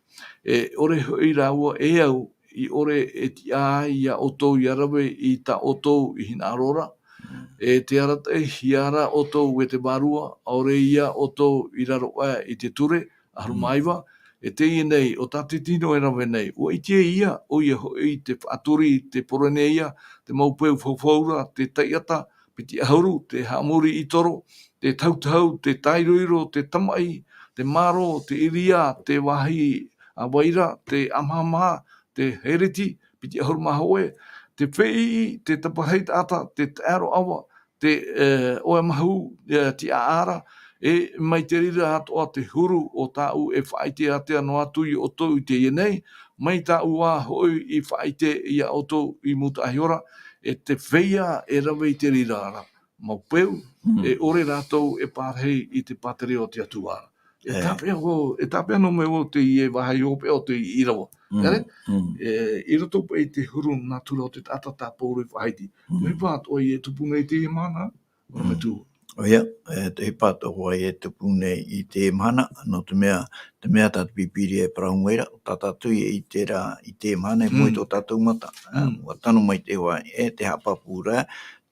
E ʻore hoʻi rāua e au, i ʻore e tiʻa ai ia ʻoutou ʻia rave i tā ʻoutou i hinaʻaro ra. Mm. E tē arataʻihia ra ʻoutou e te Vārua, ʻaore ia ʻoutou i raro aʻe i te ture, ʻahuru mā iva, Mm. e teie nei, ʻo tā te tino e rave nei, ʻua ʻite ia, ʻoia hoʻi te faʻaturi, te poroneia, te mau peu faufau ra, te taiʻata, piti ʻahuru, te haʻamori i toro, te tautau, te tairoiro, te tamaʻi, te mārō, te ʻīria, te vāhi ʻāvaira, te ʻamahamaha, te hereti, piti ʻahuru mā hōʻē, te feiʻi, te taparahi taʻata, te taʻero ʻava, te, e, ʻoe mahu, e, tiʻaʻā ra, e, mai te reira atoʻa te huru o tāʻu e faʻaʻite ātea noa atu ia ʻoutou i teie nei, mai tāʻu ā hoʻi i faʻaʻite ia ʻoutou i mūtaʻa iho ra, e te feiā e rave i te reira ra, mau peu, Mm. e ʻore rātou e pārahi i te pātireia o te Atua ra. E E. tāpeʻa vau, e tāpeʻa noa mai vau teie vāhi hopeʻa o te ʻīrava. Mm. Tere? Mm. E, i roto paʻi i te huru nātura o te taʻata tā Pauro i faʻahiti. Mm. Mea ʻohipa atoʻa ïa e tupu nei i teie mahana, ʻorometua. Mm. ʻOia, e, te ʻohipa atoʻa ïa e tupu nei i teie mahana, nō te mea, te mea tā te Pīpīria e parau mai ra, tā tātou ïa i terā, i teie mahana, e moe Mm. tō tātou mata. Mm. ʻUa tano mai te hoa, e te haʻapāpūraʻa,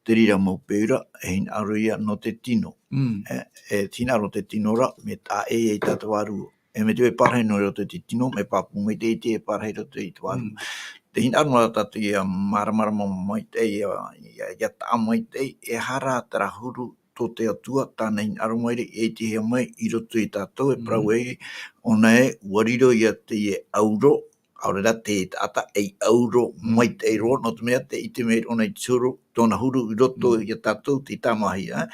te reira mau peu ra, e hinaʻaro ïa nō te tino. Mm. E, e hinaʻaro te tino ra, mea taʻa ʻē ïa i tā te Vārua. E mea tē vai pārahi nō roto i te tino, mea pāpū maitaʻi te pārahi i roto i te Vārua. Mm. Te hinaʻaro ra tātou ïa māramarama maitaʻi, ïa, ïa, ïa taʻa maitaʻi, e aha rā terā huru tō te Atua, tāna hinaʻaro mai ra, e ʻitehia mai i roto ia tātou, e parau Mm. ai, ʻōna ē, ʻua riro ïa teie ʻauro, ʻaore rā te taʻata ei ʻauro Mm. maitaʻi roa, nō te mea tē ʻite mai ra ʻōna i te huru, tōna huru i roto Mm. ia tātou tei tāmāhia.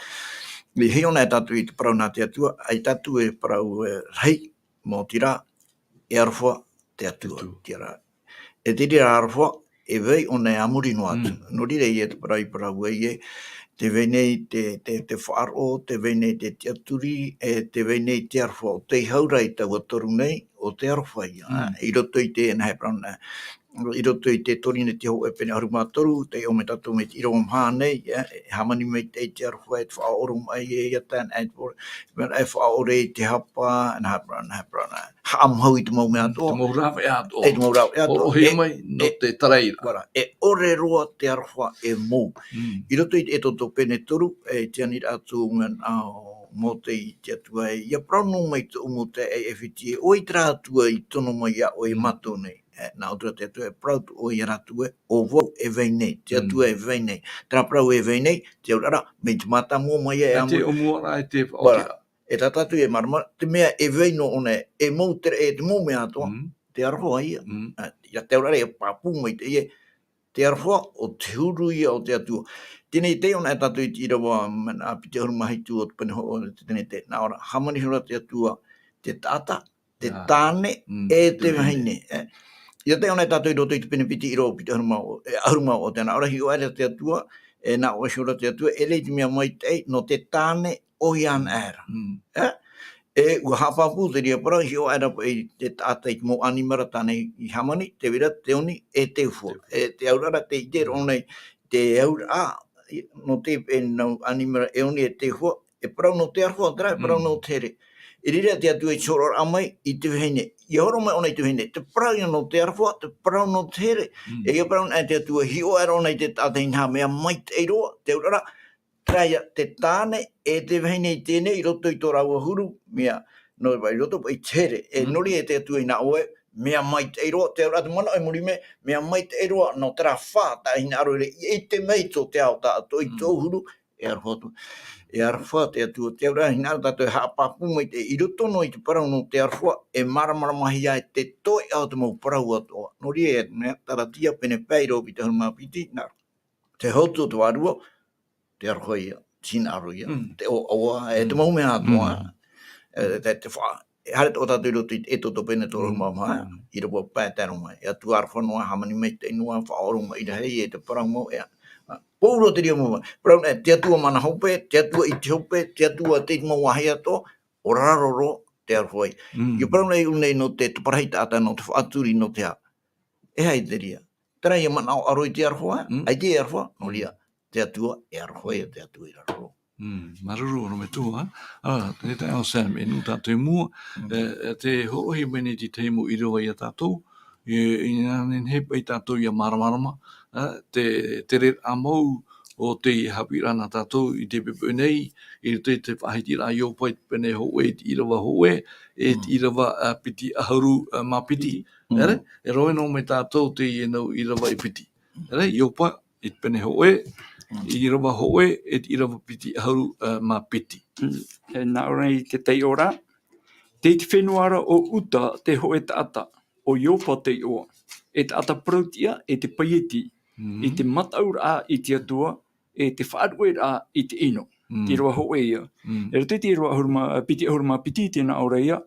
E hiʻo na tātou i te parau nā te Atua, ʻaita atu e parau, e, rahi, maoti rā, e aroha te Atua, Atua. Tiʻa rā. E te reira aroha, e vai ʻōna e a muri noa atu. Mm. Nō reira ïa te parau i parau ai ē, tē vai nei te, te, te faʻaroʻo, tē vai nei te tiʻaturi, e tē vai nei te aroha, ʻo tei hau ra i taua toru nei, o te aroha ia. Mm. I roto i te, nā, he parau nā, i roto i te Torineti hōʻē pene ʻahuru mā toru, taiʻo mai tātou mai te ʻīrava maha nei, e, e hāmani maitaʻi te aroha e te faʻaʻoromaʻi e ia tāna, e te pō-, mea e faʻaʻore i te hapa, nā, he parau nā, he parau nā, haʻamāuiui i te mau mea atoʻa. Te mau rāveʻa atoʻa. E te mau rāveʻa atoʻa. Hōroʻahia mai nō te tarai ra. Voilà, e ʻore roa te aroha e mou. Mm. I roto i te Exodo pene toru, e te aniraʻa atu mea nā, ʻo Mōte i te Atua, e, ʻia parau noa mai tōʻu mau taeaʻe e Piti, e ʻo vai terā Atua i tono mai iā ʻoe e mātau nei. E, nā ʻō atu ra te Atua, e parau atu ʻoe iā rātou ē, ʻo vau e vai nei, te Atua e vai nei. Terā parau e vai nei, te auraʻa ra, mai te mātāmua mai ē, e te ʻōmuaraʻa, e te faʻaotiraʻa. E tā tātou e mārama, te mea e vai noa ʻōna ē, e mou te, e te mau mea atoʻa, te aroha ia. Mm. E, ia te auraʻa ra, e pāpū maitaʻi ē, te aroha, ʻo te huru ia o te Atua. Teie nei taiʻo anaʻe tātou i te ʻīrava, mea nā, piti ʻahuru mā hitu o te pene hō-, o te Torineti, nā ʻō ra, hāmani ihora te Atua, te taʻata, te tāne, e te vahine. E, ia taiʻo anaʻe tātou i roto i te pene piti ʻīrava piti ʻahuru mā, e, ʻahuru mā, ʻo te nā ʻō ra, hiʻo aʻera te Atua, e nā ʻō ihora te Atua, e ʻere i te mea maitaʻi nō te tāne ʻoia anaʻe ra. Mm. E? E, ʻua haʻapāpū terā parau, hiʻo aʻera paʻi te taʻata i te mau ʻanimara tāna i hāmani, te vera, te oni, e te fua. E, te auraʻa ra, tē ʻite ra ʻōna i te auraʻa, i, nō te, e, nau ʻanimara e oni e te fua, e parau nō te aroha, terā, e parau nō te here. I reira te Atua i te hōroʻaraʻa mai i te vahine. ʻIa hōroʻa mai ʻōna i te vahine, te parau ia nō te aroha, te parau nō te here. Mm. E ʻia parau anaʻe te Atua, hiʻo aʻera ʻōna i te taʻata, inaha mea maitaʻi roa, te auraʻa ra, terā ia te tāne, e te vahine i teie nei, i roto i tō rāua huru, mea, nō, i roto i te here, e nō reira e te Atua i nā ʻō ē, mea maitaʻi roa, te auraʻa te manaʻo i muri mai, mea maitaʻi roa, nō terā fā, tā hinaʻaro ra, i ʻite mai tō te ao, tā, tō, i tō huru, e aroha atu. E aroha te Atua, te auraʻa, hinaʻaro tātou e haʻapāpū mai te, i roto noa i te parau nō te aroha, e māramaramahia e te toeʻa o te mau parau atoʻa. Nō reira, e, mea, Taratia pene pae ʻīrava piti ʻahuru mā piti, nā, te hotu o te vārua, te aroha ia, te hinaʻaro ia, te ʻoaʻoa, e te mau mea atoʻa. E, te, te fa-, e haere atoʻa tātou i roto i te Exodo pene toru ʻahuru mā maha, ʻīrava pae tae roa mai. E Atua aroha noa, hāmani maitaʻi noa, faʻaʻoromaʻi rahi, e te parau mau, e, a, pauroa te reira mau, parau nā, te Atua mana hope, te Atua i te hope, te Atua tei te mau vāhi atoʻa, ʻo raro roa te aroha ia. ʻIa parau nei ʻō nei nō te taparahi taʻata, nō te faʻaturi, nō te aha. E aha te reira? Terā ia manaʻo ʻaro i te aroha, ʻaita e aroha, nō reira, te Atua e aroha ia, te Atua i raro roa. Mm, māuruuru, ʻorometua. Ā, te taeaʻe Sam, e nū tātou i mua, e, e tē hōroʻahia mai nei te tahi mau ʻīrava ia tātou, e, ʻinā nehenehe paʻi tātou ʻia māramarama, ā, te, te tereraʻa mau o te haʻapiʻiraʻa nā tātou i teie poʻipoʻi nei, i roto i te faʻahitiraʻa a Iopa i te pene hōʻē, i te ʻīrava hōʻē, e te ʻīrava, ā, piti ʻahuru, ā, mā piti. ʻEre, e rave noa mai tātou teie nau ʻīrava e piti. ʻEre, Iopa, i te pene hōʻē, ʻīrava hōʻē, e te ʻīrava piti ʻahuru, ā, mā piti. Mm. E nā ʻō ra i te taiʻoraʻa, tei te fenua ra o Uta te hōʻē taʻata, ʻo Iopa te iʻoa, e taʻata parau-tiʻa, e te paieti, i te mataʻuraʻa i te Atua, e te faʻaruʻeraʻa i te ʻino. Te ʻīrava hōʻē ia. E roto i te ʻīrava ʻahuru mā, piti ʻahuru mā piti, tē nā ʻō ra ia,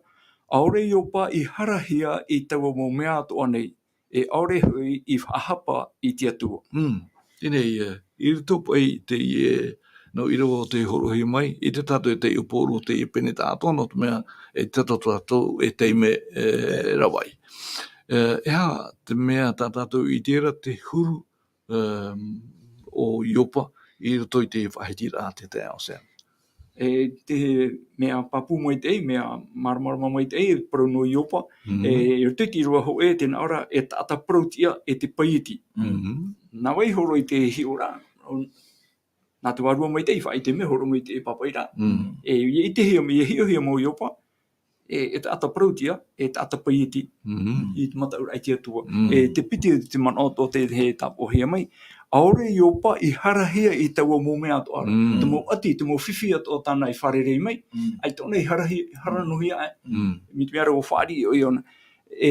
ʻaore Iopa i harahia i taua mau mea atoʻa nei, e ʻaore hoʻi i faʻahapa i te Atua. Mm. Teie nei, e, i roto paʻi i teie, e, nau ʻīrava o tē hōroʻahia mai, ʻaita tātou e taiʻo pauroa i teie pene taʻatoʻa, nō te mea, e, tā tātou e taime, e, ravaʻi. E, e aha te mea tā tātou i ʻite ra te huru, e, o Iopa i roto i te faʻahitiraʻa, te taeaʻe Sam? E te mea pāpū maitaʻi, mea māramarama maitaʻi, e parau nō Iopa, e, i roto i te ʻīrava hōʻē, tē nā ʻō ra, e taʻata parau-tiʻa, e te paieti. Nā vai hōroʻa i te hiʻoraʻa, nā te vārua maitaʻi, faʻaʻite mai, hōroʻa mai te pāpaʻiraʻa. E, ʻia ʻitehia mai, ʻia hiʻohia mau Iopa, e, e taʻata parau-tiʻa, e taʻata paieti, i te mataʻuraʻa i te Atua. E te piti o te manaʻo o te, e tāpoʻohia mai, ʻaore Iopa i harahia i taua mau mea atoʻa ra. Te mau ʻati, te mau fifi atoʻa tāna i fārerei mai, ʻaita ʻōna i harahi-, haranohia aʻe. Mai te mea ra ʻua fāriʻi ʻoia ʻōna,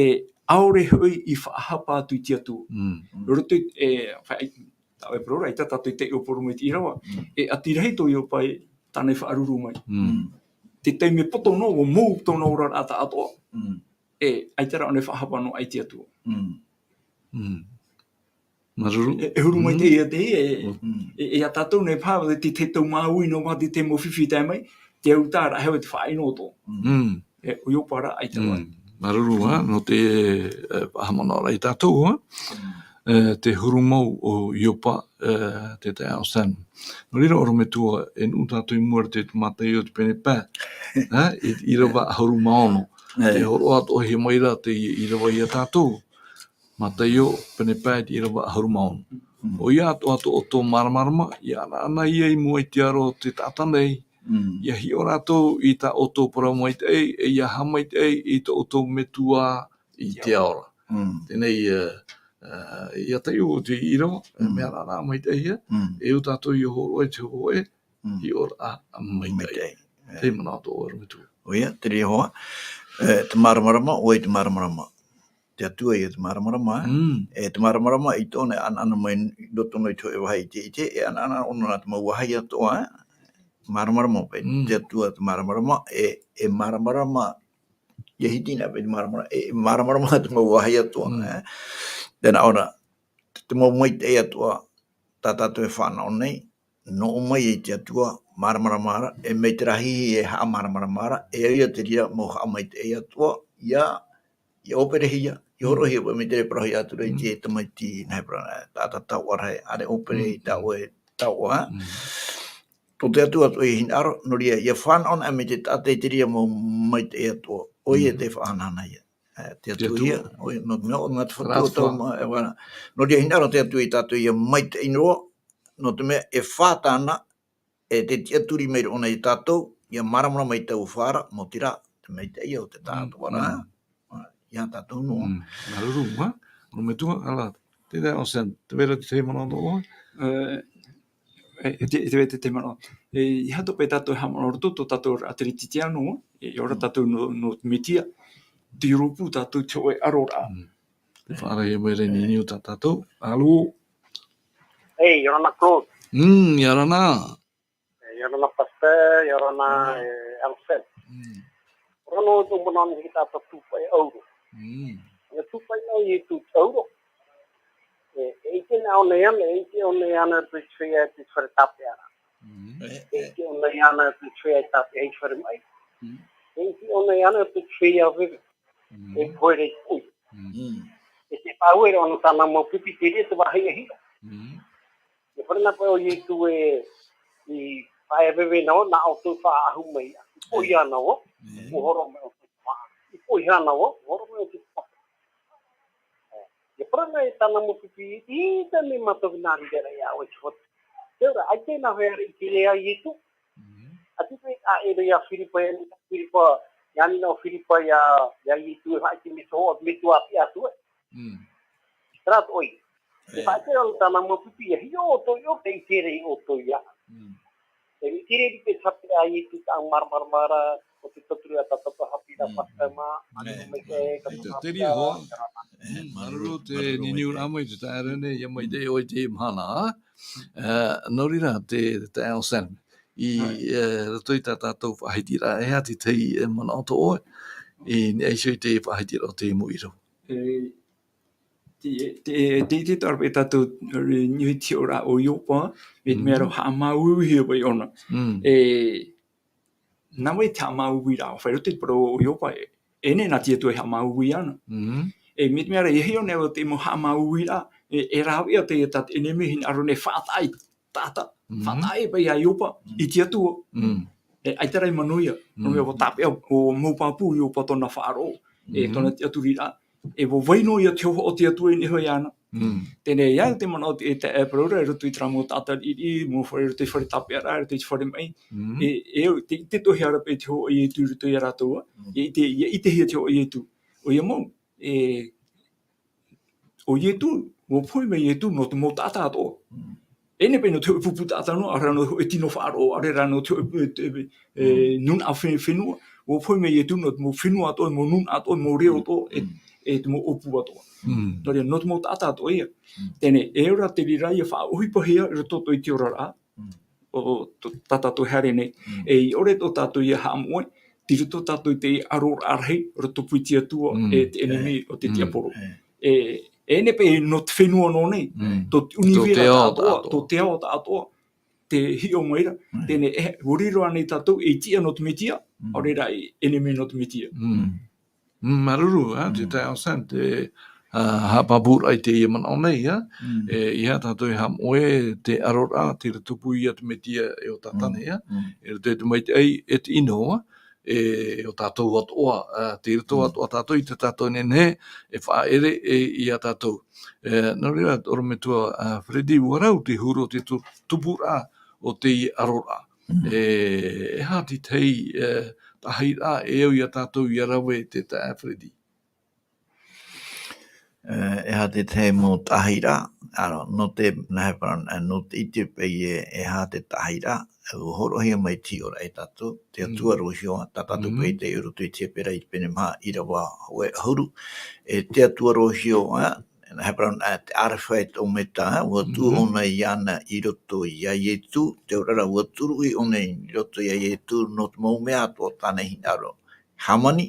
e ʻaore hoʻi i faʻahapa atu i te Atua. Roto i, e, faʻa-, tā ʻoe e parau ra, ʻaita tātou i taiʻo pauroa mai i te ʻīrava. E ʻati rahi tō Iopa i tāna i faʻaruru mai. Te taime poto noa, ʻua mou tōna oraraʻa taʻatoʻa. E, ʻaita rā ʻōna e faʻahapa noa aʻe i te Atua. Māuruuru. E, e huru mai teie, teie, e, e, e, iā tātou nei paha, te, te taumāuiui noa paha te, te mau fifi tae mai, te autaʻa ra, e hoa te faʻaʻino atoʻa. E, ʻo Iopa rā, ʻaita rā. Māuruuru, ā, nō te, e, faʻahaʻamanaʻoraʻa ia tātou, ā. E, te huru mau o Ioba, e, te taeaʻe Sam. Nō reira, ʻorometua, e nuʻu tātou i mua i te Mataio te pene pae. Ā, i, ʻīrava ʻahuru mā ono. Te hōroʻa atoʻa hia mai ra te ʻīrava ia tātou. Mataio, pene pae, te ʻīrava ʻahuru mā ono. ʻOia atoʻa tō ʻoutou māramarama, ʻia ʻanaʻana ia i mua i te aro o te taʻata nei, ʻia hiʻo rātou i tā ʻoutou parau maitaʻi, e ʻia haʻamaitaʻi i tō ʻoutou Metua i te ao ra. Teie nei, e, e, ʻia taiʻo te ʻīrava, e, mea rahi maitaʻi ia, e ʻua tātou ʻia hōroʻa i te hōʻē, hiʻoraʻa maitaʻi. Te manaʻo atoʻa, ʻorometua. ʻOia, te reira hoʻi, e, te māramarama, ʻoia te māramarama. Te Atua ia te māramarama, e. E te māramarama i tōna e ʻanaʻana mai i roto noa i te hōʻē vāhi ʻiteʻite, e ʻanaʻana ʻōna nā te mau vāhi atoʻa, e. Māramarama paʻi, te Atua te māramarama, e, e māramarama, ʻia hiti na paʻi te māramarama, e, e māramarama te mau vāhi atoʻa, e. Tē nā ʻō ra, te, te mau maitaʻi atoʻa, tā tātou e fānaʻo nei, noaʻa mai e te Atua, māramarama ra, e mai te rahi e haʻamāramarama ra, e ʻoia te reira mau haʻamaitaʻi atoʻa, ʻia, ʻia ʻōperehia, ʻia hōroʻahia, paʻi mai te reira parauhia atu ra i te tamaiti nā Hebera, taʻata taoʻa rahi, ʻaore ʻōpere i taoʻa, taoʻa, ā. Tō te Atua atoʻa e hinaʻaro, nō reira, ʻia fānaʻo na mai te taʻata i te reira mau maitaʻi atoʻa, ʻoia te faʻahanahana ia. E, te Atua ia, ʻoia, nō te mea, nā te Fatu o tau ma-, e, wana. Nō reira, hinaʻaro te Atua ia tātou ʻia maitaʻi noa, nō te mea, e fā tāna, e te tiʻaturi mai roʻona ia tātou, ʻia māramarama i taua fā ra, nō te reira, te maitaʻi o te Atua ra, ia tātou noa. Māuruuru, ā, ʻorometua, ā, te taeaʻe Sam, tē vai ra te tahi manaʻo atoʻa? E, e, e te, e te, te, te manaʻo. E, ʻeiaha atoʻa paʻi tātou e haʻamanaʻo roto, tō tātou ra te Kerisetiano, e, ʻia ora tātou nō, nō te Mesia, tei rōpū tātou te hōʻē ʻaroraʻa. Te faʻaara mai ra i niuniu tā tātou. Alo. Ei, ʻia ora na, Claude. Mm, ʻia ora na. E, ʻia ora na, Pastor, ʻia ora na, e, Alfred. Mm. ʻOia noa tō manaʻo nei, tā tātou tūpaʻi ʻauro. Mm. E tūpaʻi noa Ietu i te ʻauro. E, e ʻite na ʻōna iāna, e ʻite ʻōna iāna te feiā i te fare tāpeʻaraʻa. Mm. E ʻite ʻōna iāna te feiā i tāpeʻa i te fare maʻi. Mm. E ʻite ʻōna iāna te feiā veve. Mm. E pohe ra i te ʻoire. Mm. E te faʻaueraʻa nō tāna mau pipi, te reira te vāhi e hia. Mm. E faʻaroʻo na paʻi ʻo Ietu e, i faʻaveve na vau, nā ʻoutou faʻaʻahu mai ia. I pohe iāna vau, ʻua hōroʻa mai ʻoutou te māʻa. I pohe iāna vau, ʻua hōroʻa mai ʻoutou te papa. E faʻaroʻo na e tāna mau pipi, i te mea mātou i nā reira ia ʻoe te Fatu. Te ora, ʻaita e nā hea ra i te reira a Ietu. Mm. ʻAita paʻi, ʻaita ia Firipa, ia Firipa, ia nā ʻo Firipa, ia, ia Ietu, e faʻaʻite mai te hōʻē, Metua ʻāpī atu, e. Mm. Terā atoʻa ïa. E faʻaʻite ra tāna mau pipi, ʻia hiʻo ʻoutou i ʻō, tē ʻite ra ʻoutou iāna. Mm. E ʻite ra te tāpeʻa a Ietu, tā māramarama ra, ʻo te tauturu a tā tātou haʻapiʻiraʻa Pastor mā, ʻānō mai te, e, ka te, te reira hoʻi. E, mm, māuruuru te niuniuraʻa mai, te taeaʻe nei, ʻia maitaʻi ʻoe i teie mahana, ā? E, nō reira, te, te taeaʻe Sam. I, e, roto i tā tātou faʻahitiraʻa, e aha te tahi, e, manaʻo tō ʻoe, i niʻa iho i te faʻahitiraʻa o te mau ʻīrava. E, te, te, te, te ʻite atoʻa ra paʻi tātou, e, i niʻa i te hiʻoraʻa o Ioba, mai te mea ra haʻamāuiuihia paʻi ʻōna. Mm. E, nā vai te haʻamāuiuiraʻa, ʻua fai roto i te parau o Ioba, e, e nehenehe nā te Atua e haʻamāuiui iāna. Mm. E, mai te mea ra, ʻia hiʻo nei ʻoe i te mau haʻamāuiuiraʻa, e, e rāveʻa teie tā te ʻenemi e hinaʻaro nei e faʻataʻa i te taʻata, faʻataʻa paʻi ia Ioba i te Atua. Mm. E, ʻaita rā e manuia, nō te mea ʻua tāpeʻa, ʻua mau pāpū Ioba tōna faʻaroʻo, e tōna tiʻaturiraʻa. E ʻua vai noa ia te hōhoʻa o te Atua i niʻa iho iāna. Mm. Teie nei, ʻia au te manaʻo te, e taeaʻe parau ra, i roto i terā mau taʻata riʻiriʻi, mau fare, i roto i te fare tāpeʻaraʻa, i roto i te fare maʻi. Mm. E, e, tē, tē ʻite atoʻa ra paʻi te hōhoʻa o Ietu i roto ia rātou, ā. Mm. ʻIa ʻite, ʻia ʻitehia te hōhoʻa o Ietu. ʻOia mau, e, ʻo Ietu, ʻua pohe mai Ietu nō te mau taʻata atoʻa. Mm. E nehenehe paʻi nō te hōʻē pupu taʻata noa, ʻaore rā nō te hōʻē tino faʻaroʻo, ʻaore rā nō te hōʻē, e, e, nūnaʻa fe-, fenua. ʻUa pohe mai Ietu nō te mau fenua atoʻa, mau nūnaʻa atoʻa, mau reo atoʻa, e, e te mau ʻōpū atoʻa. Mm. Nō reira, nō te mau taʻata atoʻa ia. Mm. Teie nei, e ora te reira ia faʻaʻohipahia i roto atoʻa i te oraraʻa. Mm. O, o, to-, tā tātou e haere nei. Mm. E ʻaore tō tātou ia haʻamoʻe, tei roto tātou i te ʻaroraʻa rahi, roto pū i te Atua, mm, e te ʻenemi, e, o te, mm, tiaporo. E. E, e nehenehe paʻi nō te fenua noa nei, mm, tō te ʻunivera taʻatoʻa, tō te ao taʻatoʻa, tē hiʻo mai ra. Mm. Teie nei, e, ʻua riro ānei tātou ei tiʻa nō te Mesia, mm, ʻaore rā ei ʻenemi nō te Mesia. Mm. Māuruuru, ā, te taeaʻe Sam, te, ā, haʻapāpūraʻa i teie manaʻo nei, ā. E, ʻeiaha tātou e haʻamoʻe te ʻaroraʻa, tei roto pū ia te Metia e ʻo Tātane, ā. E roto i te maitaʻi e te ʻino, ā. E, ʻo tātou atoʻa, ā, tei roto atoʻa tātou i tā tātou e nehenehe e faʻaʻere, e, ia tātou. E, nō reira, ʻorometua, ā, Freddy, ʻua rau te huru o te tu-, tupuraʻa o teie ʻaroraʻa. E, e aha te tahi, e, tahi rā e au ia tātou ia rave te taeaʻe Freddy? E, e aha te tahi mau tahi rā, aro, nō te, nā he parau, e, nō te ʻite paʻi e, e aha te tahi rā, ʻua hōroʻahia mai te hiʻoraʻa ia tātou, te Atua Roa Ihoa, tā tātou paʻi tei ʻō i roto i te Hepera i te pene maha ʻīrava hōʻē ʻahuru, e te Atua Roa Ihoa, e, nā he parau, e, te Alefa e te Omega, ʻua tuʻu ʻōna iāna i roto ia Ietu, te auraʻa, ʻua turuʻi ʻōna i roto ia Ietu, nō te mau mea atoʻa tāna i hinaʻaro hāmani,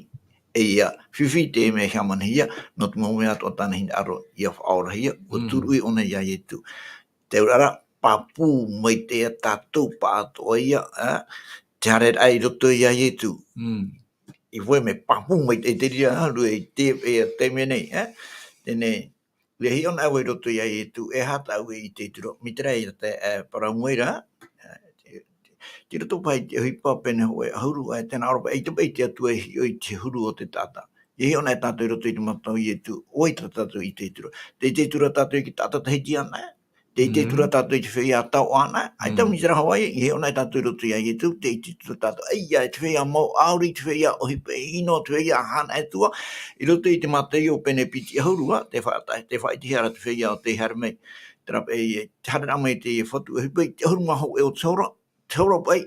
e ia fifi te mea i hāmanihia, nō te mau mea atoʻa tāna i hinaʻaro ia faʻaorahia, ʻua turuʻi ʻōna ia Ietu. Te auraʻa, pāpū maitaʻi ia tātou pāʻatoʻa ia, ā, te haereraʻa i roto ia Ietu. I vau e mea pāpū maitaʻi te reira, ā, rua i te, e, te mea nei, ā. Teie nei, ʻia hiʻo na vau i roto ia Ietu, e aha tāʻu e ʻite i te reira, mai te reira, e, parau mai ra, e, te, te, tei roto paʻi i te ʻohipa pene hōʻē ʻahuru, ā, tē nā ʻō ra paʻi, ʻaita paʻi te Atua e hiʻo i te huru o te taʻata. ʻIa hiʻo na tātou i roto i te mata o Ietu, ʻo vai tā tātou e ʻite i te reira. Tē ʻite atu ra tātou i te taʻata Tahiti ānei, tē ʻite atu ra tātou i te feiā Tao ānei, ʻaita mai te reira hoʻi, ʻia hiʻo na tātou i roto ia Ietu, tē ʻite atu ra tātou, ʻaita, te feiā mau ʻauri, te feiā ʻohipa ʻino, te feiā hānai atu ā, i roto i te Mataio pene piti ʻahuru ā, tē fa-, tē faʻaʻitehia ra te feiā ʻo tei haere mai, terā paʻi, e, te haereraʻa mai te Fatu ʻohipa i te ʻahuru mā hōʻē o te hora, te hora paʻi,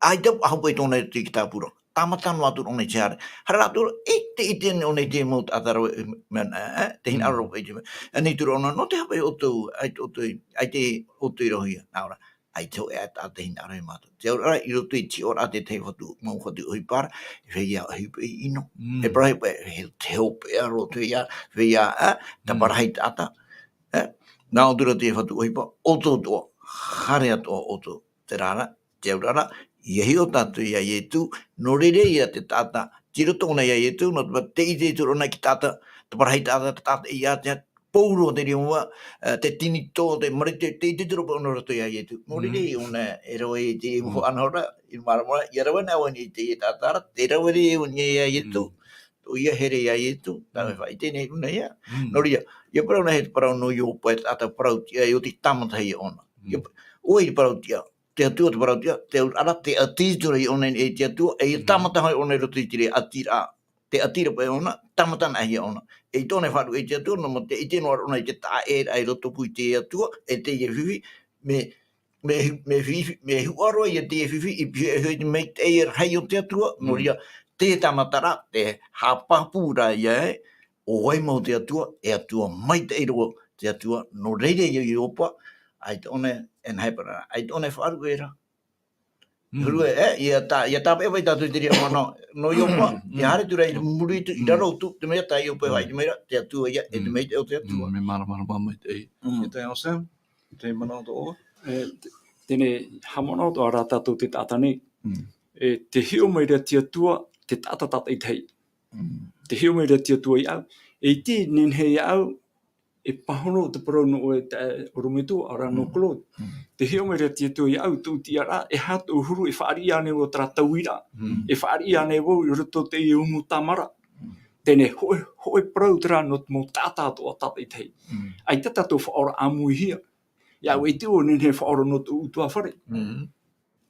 ʻaita paʻi e hau paʻi tōna i roto i te tāpura. Tāmata noa atu ra ʻōna i te haere. Haere atu ra, e, tē ʻite nei ʻōna i te mau taʻata rave, e, mea, e, e, te hinaʻaro paʻi i te mea. ʻAnei atu ra ʻōna, nō te aha paʻi ʻoutou, ʻaita ʻoutou, ʻaita ʻoutou i rauhia. Nā ʻō ra, ʻaita hōʻē ʻaita te hinaʻaro ia mātou. Te auraʻa, i roto i te hiʻoraʻa a te tahi fatu, mau fatu ʻohipa ra, e feiā ʻohipa ʻino. E parau paʻi, e, te hopeʻa roa te feiā, feiā, e, taparahi taʻata. E, nā ʻō atu ra te fatu ʻohipa, ʻoutou atoʻa, haere atoʻa ʻoutou. Terā rā, te auraʻa, ʻia hiʻo tātou ia Ietu, nō reira ia te taʻata, tei roto ʻōna ia Ietu, nō te mea tē ʻite atu ra ʻōna i te taʻata, te parahi taʻata, te taʻata ia te, pōuri te rima, e, te tinitō, te marite, tē ʻite atu ra paʻi ʻōna i roto ia Ietu. Nō reira ʻōna e rave i te imu ana hora, i māramarama, ʻia rave na vau i te taʻata ra, tē rave ra vau ia Ietu. ʻO ia here ia Ietu, tā mea faʻaʻite nei ʻōna ia. Nō reira, ʻia parau na he parau nō Iopa, e taʻata parau tiʻa, e ʻo te tāmata ia ʻōna. ʻIa pa-, ʻo vai te parau tiʻa, te Atua te parau tiʻa, te auraʻa, tē ʻati atu ra ʻōna i te Atua, e ʻia tāmata hoʻi ʻōna i roto i te reira ʻatiraʻa. Tē ʻati ra paʻi ʻōna, tāmata na ia ʻōna. E ʻaita ʻōna e faʻaruʻe i te Atua, nō te mea tē ʻite noa ra ʻōna i te taʻa ʻē ra i roto pū i te Atua, e teie fifi, mea, mea hu-, mea fifi, mea huʻa roa ia teie fifi, i pihaʻi i te maitaʻi rahi o te Atua, nō reira, te tāmata ra, te haʻapāpū ra ia ē, ʻo vai mau te Atua, e Atua maitaʻi roa te Atua, nō reira ia Iopa, ʻaita ʻōna e nā hea parau, ʻaita ʻōna e faʻaruʻe ra. Huru e, e, ʻia tā-, ʻia tāpeʻa paʻi tātou i te reira manaʻo, nō Iopa, ʻia haere atu ra i muri atu, i raro atu, te mea tā Iopa e faʻaʻite mai ra, te Atua ia, e te maitaʻi o te Atua. Mea māramarama maitaʻi. E taeaʻe Sam, te manaʻo atoʻa? E, te-, teie nei, haʻamanaʻo atoʻa ra tātou te taʻata nei. E, tē hiʻo mai ra te Atua, te taʻata tātaʻitahi. Tē hiʻo mai ra te Atua iāʻu. E ʻite nehenehe iāʻu, e pāhono te parau nō ʻoe, e, ʻorometua, ʻaore rā nō Claude. Tē hiʻo mai ra te Atua iāʻu, tōʻu tiʻaraʻa, e aha tōʻu huru, e fāriʻi ānei vau terā tauiraʻa. E fāriʻi ānei vau i roto i teie umu tāmata. Teie nei, hōʻē, hōʻē parau terā nō te mau taʻata atoʻa tātaʻitahi. ʻAita tātou faʻaora ʻāmuihia. Iāʻu e tiʻa au e nehenehe e faʻaora nō tōʻu ʻutuāfare.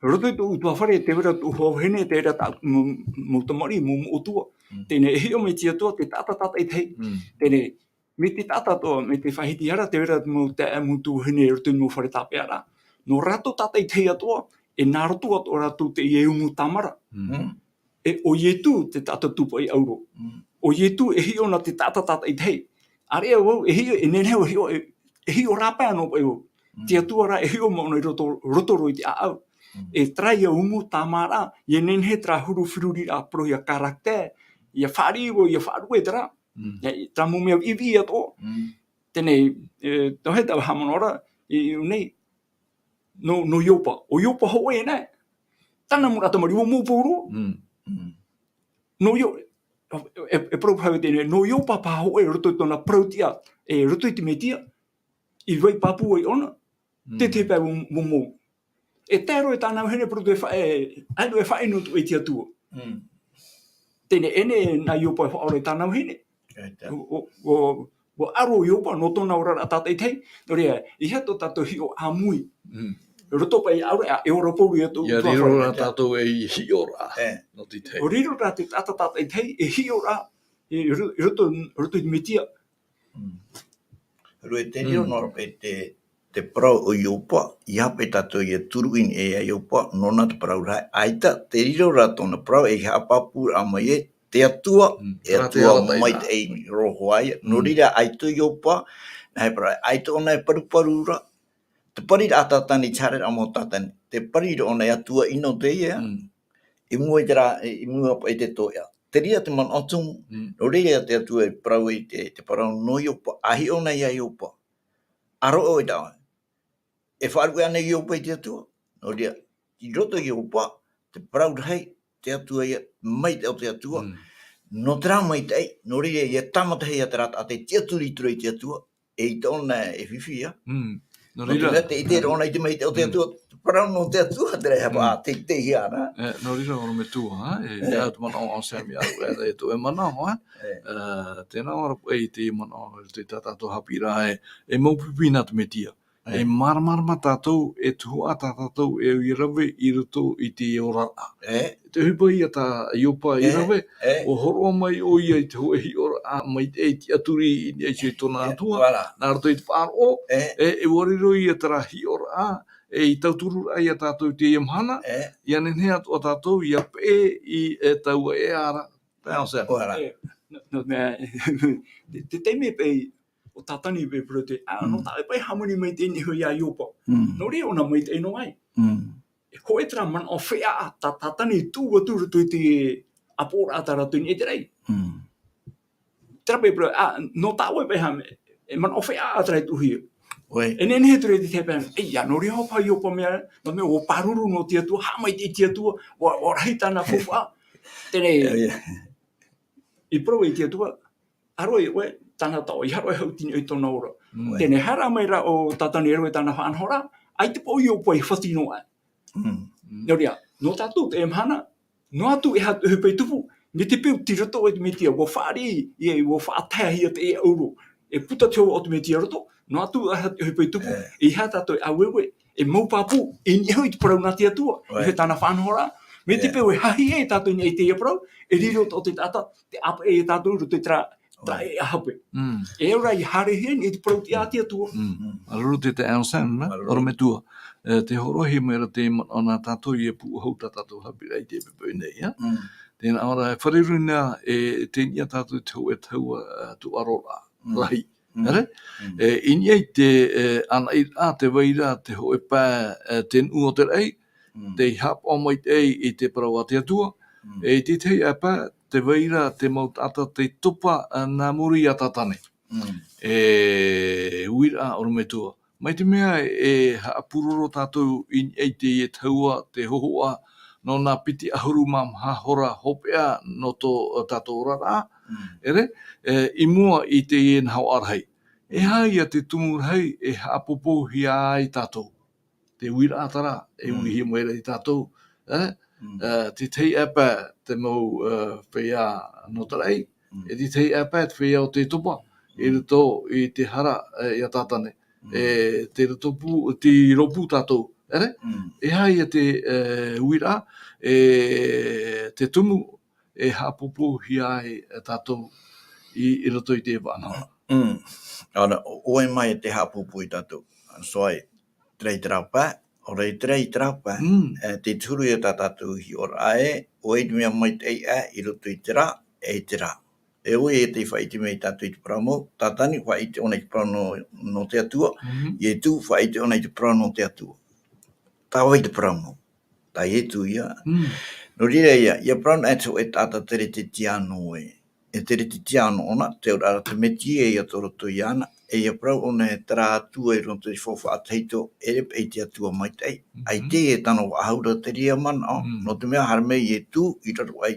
Roto i tōʻu ʻutuāfare, tē vai ra tōʻu hoa vahine, tē vai ra tāʻu mau, mau tamariʻi, mau, mau moʻotua. Teie nei, e hiʻo mai te Atua, te taʻata tātaʻitahi. Teie nei, mai te taʻata atoʻa, mai te faʻahitihia ra, tē vai ra te mau taeaʻe, mau tuahine, roto i te mau fare tāpeʻaraʻa. Nō rātou tātaʻitahi atoʻa, e nā roto atoʻa rātou i teie umu tāmata. E ʻo Ietu te taʻata tūpaʻi ʻauro. ʻO Ietu e hiʻo na te taʻata tātaʻitahi. ʻĀreʻa vau, e hiʻo, e nehenehe vau e hiʻo, e, e hiʻo rāpae noa paʻi vau. Te Atua rā e hiʻo mai ʻōna i roto, roto roa i te ʻāʻau. E terā ia umu tāmata, ʻia nehenehe terā huru feruriraʻa parau ia caractère, ʻia fāriʻi vau, ʻia faʻaruʻe terā. Ia, terā mau mea viʻiviʻi atoʻa. Teie nei, e, tauhea tāʻu haʻamanaʻo ra, i, i ʻō nei, nō, nō Iopa. ʻO Iopa hōʻē nei. Tāna mau tamariʻi ʻua mōʻo pauroa. Nō Io-, e, e parau paha teie, nō Iopa paha hoʻi, i roto i tōna parau-tiʻa, e roto i te Metia, i vai pāpū ai ʻōna, te, te pae ua, ua mou. E tae roa i tāna vahine, parau te fa-, e, ʻaita e faʻaʻino atu i te Atua. Teie, ʻeʻere nā Iopa e faʻaora i tāna vahine. ʻO, ʻo, ʻo, ʻua ʻaro Iopa nō tōna oraraʻa tātaʻitahi, nō reira, e aha tō tātou hiʻoraʻa ʻāmui. Roto paʻi i ʻaore, e ora pōuri atu. ʻIa riro rā tātou ei hiʻoraʻa nō te tahi. ʻO riro rā te taʻata tātaʻitahi, e hiʻoraʻa, i ro-, i roto, roto i te Metia. Rue te riro nō paʻi te, te parau o Iopa, i hape tātou ʻia turuʻi nei e Iopa, nōna te parau rahi, ʻaita, te riro rā tōna parau, ei haʻapāpūraʻa mai e te Atua, e Atua maitaʻi roa ia. Nō reira, ʻaita Iopa, nā hea parau, ʻaita ʻōna e paruparu ra, te pariraʻa a Tātani, te haereraʻa mau o Tātani, te pariraʻa ʻōna e Atua ʻino teie, i mua i te rā, i mua paʻi i te toeʻa. Te reira te manaʻo tumu, nō reira te Atua e parau i te, te parau nō Iopa, ʻa hiʻo na ia Iopa. ʻA roʻo i tā, e faʻaruʻe ana Iopa i te Atua. Nō reira, i roto i Iopa, te parau rahi, te Atua ia, maitaʻi o te Atua. Nō terā maitaʻi, nō reira ia tāmata hia terā taʻata e tiʻaturi i tura i te Atua, e i tōna e fifi ia. Nō reira, te ʻite roa ʻōna i te maitaʻi o te Atua, te parau nō te Atua, terā e hapa, te, te hia ana. E, nō reira, ʻorometua, e, ia te manaʻo o Sami, ʻaore rā e tō e manaʻo, e, tēnā ʻoe, e, te manaʻo, te tā tātou haʻapiʻiraʻa, e, e mau pipi nā te Metia. E māramarama tātou, e tuhaʻa tā tātou e au ʻia rave i roto i te oraraʻa. Te ʻohipa ia tā Iopa i rave, ʻua hōroʻa mai ʻoia i te hōʻē hiʻoraʻa maitaʻi e tiʻaturi i niʻa iho i tōna Atua, nā roto i te faʻaroʻo, e, e ʻua riro ia terā hiʻoraʻa, e i tauturu ra ia tātou i teie mahana, ʻia nehenehe atoʻa tātou, ʻia peʻe i, e, taua e ara. Tae ʻoe. E, nō, nō, nā, te, te taime paʻi, ʻo Tātani paʻi parau te, ʻa, nō tā ʻoe paʻi hāmani maitaʻi nei iho ia Iopa. Nō reira ʻōna maitaʻi noa ai. E hōʻē terā manaʻo feʻaʻa, tā Tātani e tuʻu atu i roto i te ʻāpoʻoraʻa tā rātou i niʻa i te raʻi. Terā paʻi parau, ʻa, nō tā ʻoe paʻi hā, e manaʻo feʻaʻa terā e tuʻuhia. E nehenehe atu ra te tahi pae, e, ʻia, nō reira hoʻi paʻi Iopa mea, nō te mea ʻua pāruru nō te Atua, haʻamaitaʻi te Atua, ʻua, ʻua rahi tāna faufaʻa. Teie, i parau ai te Atua, ʻa roa ʻoe, tāna taʻo, ʻeiaha ʻoe e haʻuti i niʻa i tōna ora. Teie, haere mai rā ʻo Tātani e rave tāna faʻanahoraʻa, ʻaita paʻi ʻo Iopa i fati noa aʻe. Nō reira, nō tātou teie mahana, noa atu e aha te ʻohipa i tupu, mai te peu tei roto ʻoe i te Metia, ʻua fāriʻi, ʻia, ʻua faʻataehia teie ʻauro. E puta te hōhoʻa o te Metia i roto, noa atu e aha te ʻohipa i tupu, ʻeiaha tātou e ʻāueue, e mau pāpū, i niʻa iho i te parau nā te Atua, i niʻa iho i tāna faʻanahoraʻa, mai te peu e hahi e tātou i niʻa i teie parau, e riro atoʻa te taʻata, tē ʻāpeʻe ia tātou i roto i terā, terā ʻēʻa hape. E ora i haerehia i te parau-tiʻa a te Atua. Māuruuru te taeaʻe Sam, ʻorometua. E, tē hōroʻahia mai ra te manaʻo nā tātou ʻia pūʻohu tā tātou haʻapiʻiraʻa i teie poʻipoʻi nei, ʻia. Tēnā ʻoe, e fārerei na, e, tei niʻa tātou i te hōʻē tahua, e, tūʻaro ra, rahi. ʻEre? E, i niʻa i te, e, ʻanaʻiraʻa, tē vai ra te hōʻē pae, e, te nuʻu o te raʻi, tei haʻapaʻo maitaʻi i te parau a te Atua, e, i te tahi ʻāpae, tē vai ra te mau taʻata tei topa, e, nā muri iā Tātani. E, uiraʻa ʻorometua. Mai te mea e haʻapūroro tātou i niʻa i teie tahua, te hōhoʻa, nō nā piti ʻahuru mā maha hora hopeʻa nō tō, tātou oraraʻa, ʻere, e, i mua i teie nahoʻa rahi. E aha ia te tumu rahi e haʻapōpōhia ai tātou? Te uiraʻa terā, e uihia mai ra ia tātou, e, e, te tahi ʻāpae, te mau, e, feiā nō te raʻi, e te tahi ʻāpae, te feiā o te topa, i roto i te hara, e, iā Tātani. E, te rōpū, te rōpū tātou, ʻere? E aha ia te, e, uiraʻa, e, te tumu, e haʻapōpōhia ai, e, tātou i, i roto i te faʻanahoraʻa. Ana, ʻo, ʻoe mai e tē haʻapōpō ia tātou. Ana, so ai, terā i terā pae, ʻo terā i terā pae. E, te huru ia tā tātou hiʻoraʻa ē, ʻoe i te mea maitaʻi ā, i roto i terā, e terā. E ʻoe e tei faʻaʻite mai ia tātou i te parau mau, Tātani, faʻaʻite ʻōna i te parau nō, nō te Atua, Ietu, faʻaʻite ʻōna i te parau nō te Atua. Tā vai te parau mau? Tā Ietu ia. Nō reira ia, ʻia parau na e te hōʻē taʻata teretetiano ē. E teretetiano ʻōna, te auraʻa ra te Metia ia tō roto iāna, e ia parau ʻōna e terā Atua i roto i te faufaʻa tahito, e ʻere paʻi te Atua maitaʻi. ʻAita e tano faʻahou ra te reira manaʻo, nō te mea haere mai Ietu i raro aʻe,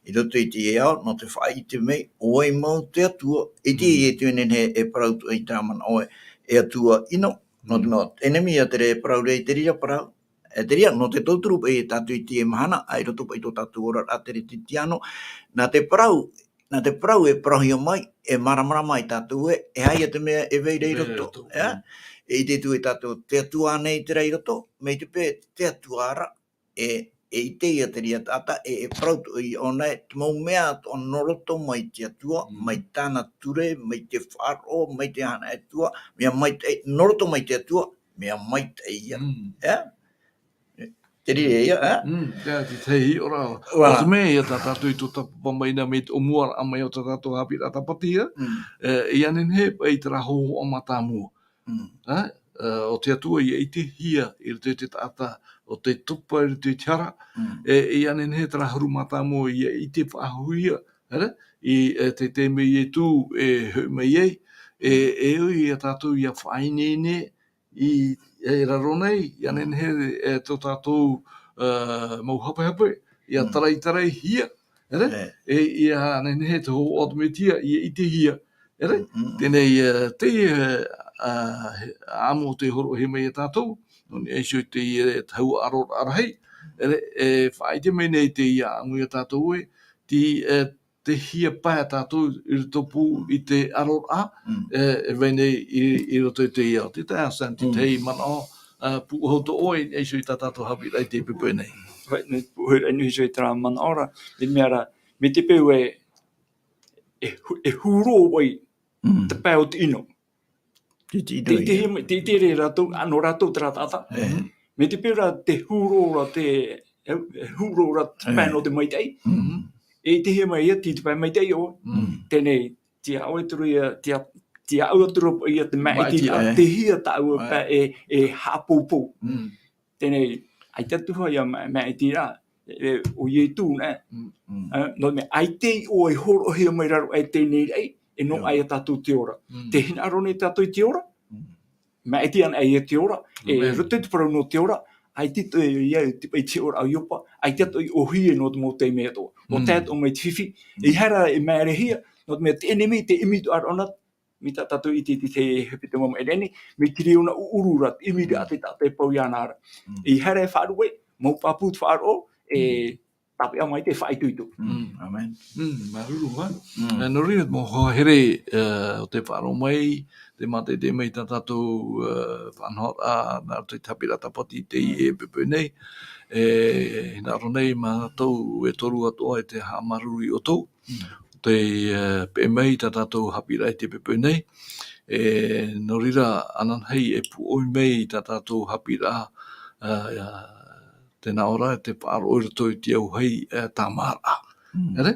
i roto i teie ao, nō te faʻaʻite mai, ʻo vai mau te Atua, ʻaita Ietu e nehenehe e parau atoʻa i terā manaʻo e, e Atua ʻino, nō te mea, e ʻenemi ia te reira e parau ra i te reira parau, e te reira, nō te tauturu paʻi e tātou i teie mahana, ʻa i roto paʻi i tō tātou oraraʻa teretetiano, nā te parau, nā te parau e parauhia mai, e māramarama ai tātou ē, e aha ia te mea e vai ra i roto, e? E ʻite atu e tātou, te Atua ānei terā i roto, mai te peu te Atua ra, e, e ʻite ia te reira taʻata, e, e parau atoʻa ia ʻōna ē, te mau mea atoʻa nō roto mai te Atua, mai tāna ture, mai te faʻaroʻo, mai te aha atu ā, mea maitaʻi, nō roto mai te Atua, mea maitaʻi ia. E? Te reira ia, e? Mm, ia, te tahi ora. Ua. Nō te mea, ia tā tātou i tō tāpapa mai na mai te ʻōmuaraʻa mai o tā tātou haʻapiʻiraʻa tāpati, e? E, ia nehenehe paʻi terā hōhoʻa mātāmua. E, e, o te Atua ia ʻitehia i roto i te taʻata, o te topa i roto i te hara. E, ia nehenehe terā huru mātāmua ia ʻite faʻahouhia, e? I, e, te, te mea Ietu e hoʻi mai ai, e, e ui ia tātou ia faʻaineine, i, e raro nei, ia nehenehe, e, tō tātou, e, mau hapehape, ia taraitaraihia, e, e, ia nehenehe te hōhoʻa o te Metia, ia ʻitehia, e, teie, e, te, e, a, ʻamu o te hōroʻahia mai ia tātou, nō niʻa iho i te, e, tahuʻa ʻaroraʻa rahi, e, e, faʻaʻite mai nei te ia ʻamu ia tātou ē, te, e, te hia pae tātou i roto pū i te ʻaroraʻa, e, e vai nei i, i roto i te ia. Te tahi, Sam, te tahi manaʻo, e, pūʻohu atoʻa ʻoe, e iho i tā tātou haʻapiʻiraʻa i te poʻipoʻi nei. Vai, nō te pūʻohu ra, nō iho i terā manaʻo ra, te mea ra, mai te peu e, e hu-, e huru ai te pae o te ʻino. Te, te, te, te, te, te, te, rātou, ʻano rātou terā taʻata. Mai te peu ra te huru ra te, e, e huru ra te pae nō te maitaʻi. E ʻitehia mai ia, te, te pae maitaʻi ʻoe. Teie nei, te aʻu atu ra ia, te a-, te aʻu atu ra ia te maʻitiraʻa, te hia tāʻua pae e, e haʻapoupou. Teie nei, ʻaita atu hoʻi ia ma-, maʻitiraʻa, e, ʻo Ietu, nē. E, nō te mea, ʻaita i ʻō e hōroʻahia mai raro aʻe teie nei raʻi, e noaʻa ia tātou te ora. Tē hinaʻaro nei tātou i te ora, maʻiti ana ai ia te ora, e roto i te parau nō te ora, ʻaita atoʻa ia te paʻi te ora a Iopa, ʻaita atoʻa i ʻōhie nō te mau taime atoʻa. ʻO tae atoʻa mai te fifi, e haere e maerehia, nō te mea te ʻenemi, te ʻimi atoʻa ra ʻōna, mai tā tātou i te, te, te hepetoma maʻiri nei, mai te reira ʻūʻuru ra, te ʻimiraʻa te taʻata e pau iāna ra. E haere e faʻaruʻe, mau pāpū te faʻaroʻo, e tāpeʻa mai te faʻaitoito. Mm, amen. Mm, māuruuru, ha? Mm. E, nō reira, mau hoa here, e, o te faʻaroʻo mai, te mātaʻitaʻi mai tā tātou, e, faʻanahoraʻa, nā roto i te haʻapiʻiraʻa tāpati i teie poʻipoʻi nei. E, hinaʻaro nei mātou e toru atoʻa i te haʻamāuruuru iā ʻoutou. Te, e, peʻe mai tā tātou haʻapiʻiraʻa i te poʻipoʻi nei. E, nō reira, ananahi e pūʻoi mai tā tātou haʻapiʻiraʻa, e, e, tēnā ora, te faʻaroʻo i roto i te auahi, e, tāmāraʻa. Mm. Ere?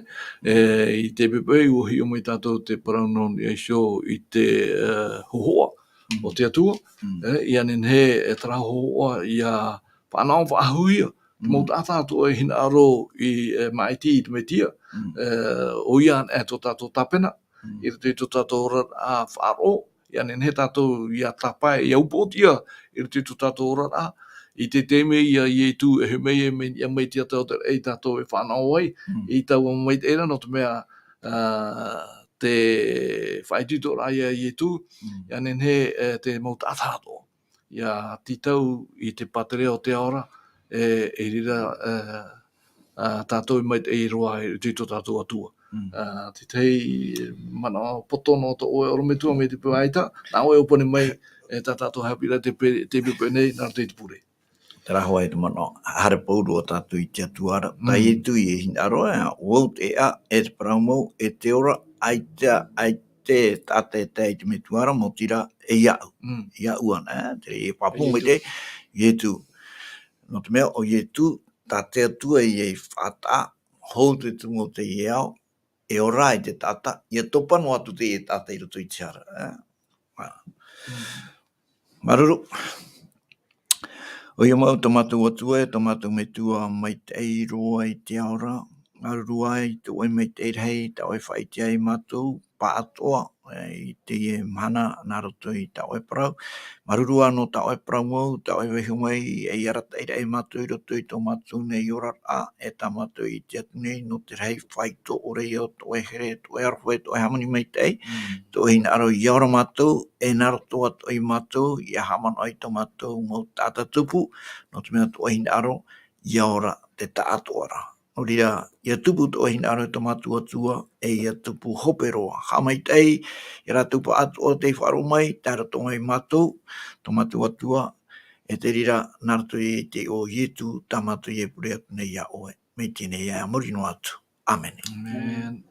E, i te poʻipoʻi, ʻua hiʻo mai tātou te parau nō niʻa iho i te, e, hōhoʻa o te Atua. Mm. E, ia nehenehe, e, terā hōhoʻa, ia faʻanaho faʻahouhia, te mau taʻata atoʻa e hinaʻaro i, e, maʻiti i te Metia. Mm. E, ʻoia, e, tō tātou tāpena, i roto i tō tātou oraraʻa faʻaroʻo, ia nehenehe tātou ia tāpae, ia upoʻotiʻa, i roto i tō tātou oraraʻa, i te taime ia Ietu e hoʻi mai ai, mai, ia mai te ata o te raʻi tātou e fānaʻo ai, i taua maitaʻi ra, nō te mea, ā, te faʻaitoitoraʻa ia Ietu, ia nehenehe, e, te mau taʻata atoʻa. Ia tītau i te pātireia o te ao ra, e, i reira, e, ā, tātou e maitaʻi roa i roto i tō tātou Atua. Mm. Ā, te tahi manaʻo poto nō tō ʻoe ʻorometua mai te peu ʻaita, nā ʻoe e ʻōpani mai, e, tā tātou haʻapiʻiraʻa te pe-, te poʻipoʻi nei, nā roto i te pure. Terā hoʻi te manaʻo, haere pauroa tātou i te Atua ra, tā Ietu e hinaʻaro, ā, ʻo vau te ʻēʻa, e te parau mau, e te ora, ʻaita, ʻaita e taʻata e tae i te Metua ra, maoti rā, e iāʻu. Mm. Iāʻu ana, ā, te, e pāpū mai te, Ietu. Nō te mea, ʻo Ietu, tā te Atua ia i faʻataʻa, hou te tumu o teie ao, e ora ai te taʻata, ia topa noa atu te taʻata i roto i te hara, ā. Ā. Mm. Māuruuru. ʻOia mau tō mātou Atua, e tō mātou Metua maitaʻi roa i te ao ra, Māuruuru ā i tō ʻoe maitaʻi rahi, tā ʻoe faʻaʻite ai mātou pāʻatoʻa, e, i teie mahana nā roto i tā ʻoe parau. Māuruuru ā nō tā ʻoe parau mau, tā ʻoe vaiiho mai, e arataʻi ai mātou i roto i tō mātou nei oraraʻa, e tā mātou i ʻite atu nei nō te rahi faito ʻore ia o tō ʻoe here, tō ʻoe aroha, tō ʻoe hāmani maitaʻi, tō ʻoe hinaʻaro ʻia ora mātou, e nā roto atoʻa ia mātou, ʻia haʻamanaʻo i tō mātou mau taʻata tupu, nō te mea tō ʻoe hinaʻaro ʻia ora te taʻatoʻaraʻa. Nō reira, ʻia tupu tō ʻoe hinaʻaro e tō mātou Atua, e ʻia tupu hope roa. Haʻamaitaʻi ia rātou pāʻatoʻa tei faʻaroʻo mai, tae roto mai mātou, tō mātou Atua, e te reira, nā roto i te iʻoa o Ietu, tā mātou e pure atu nei iā ʻoe, mai teie nei e a muri noa atu. ʻĀmene. ʻĀmene.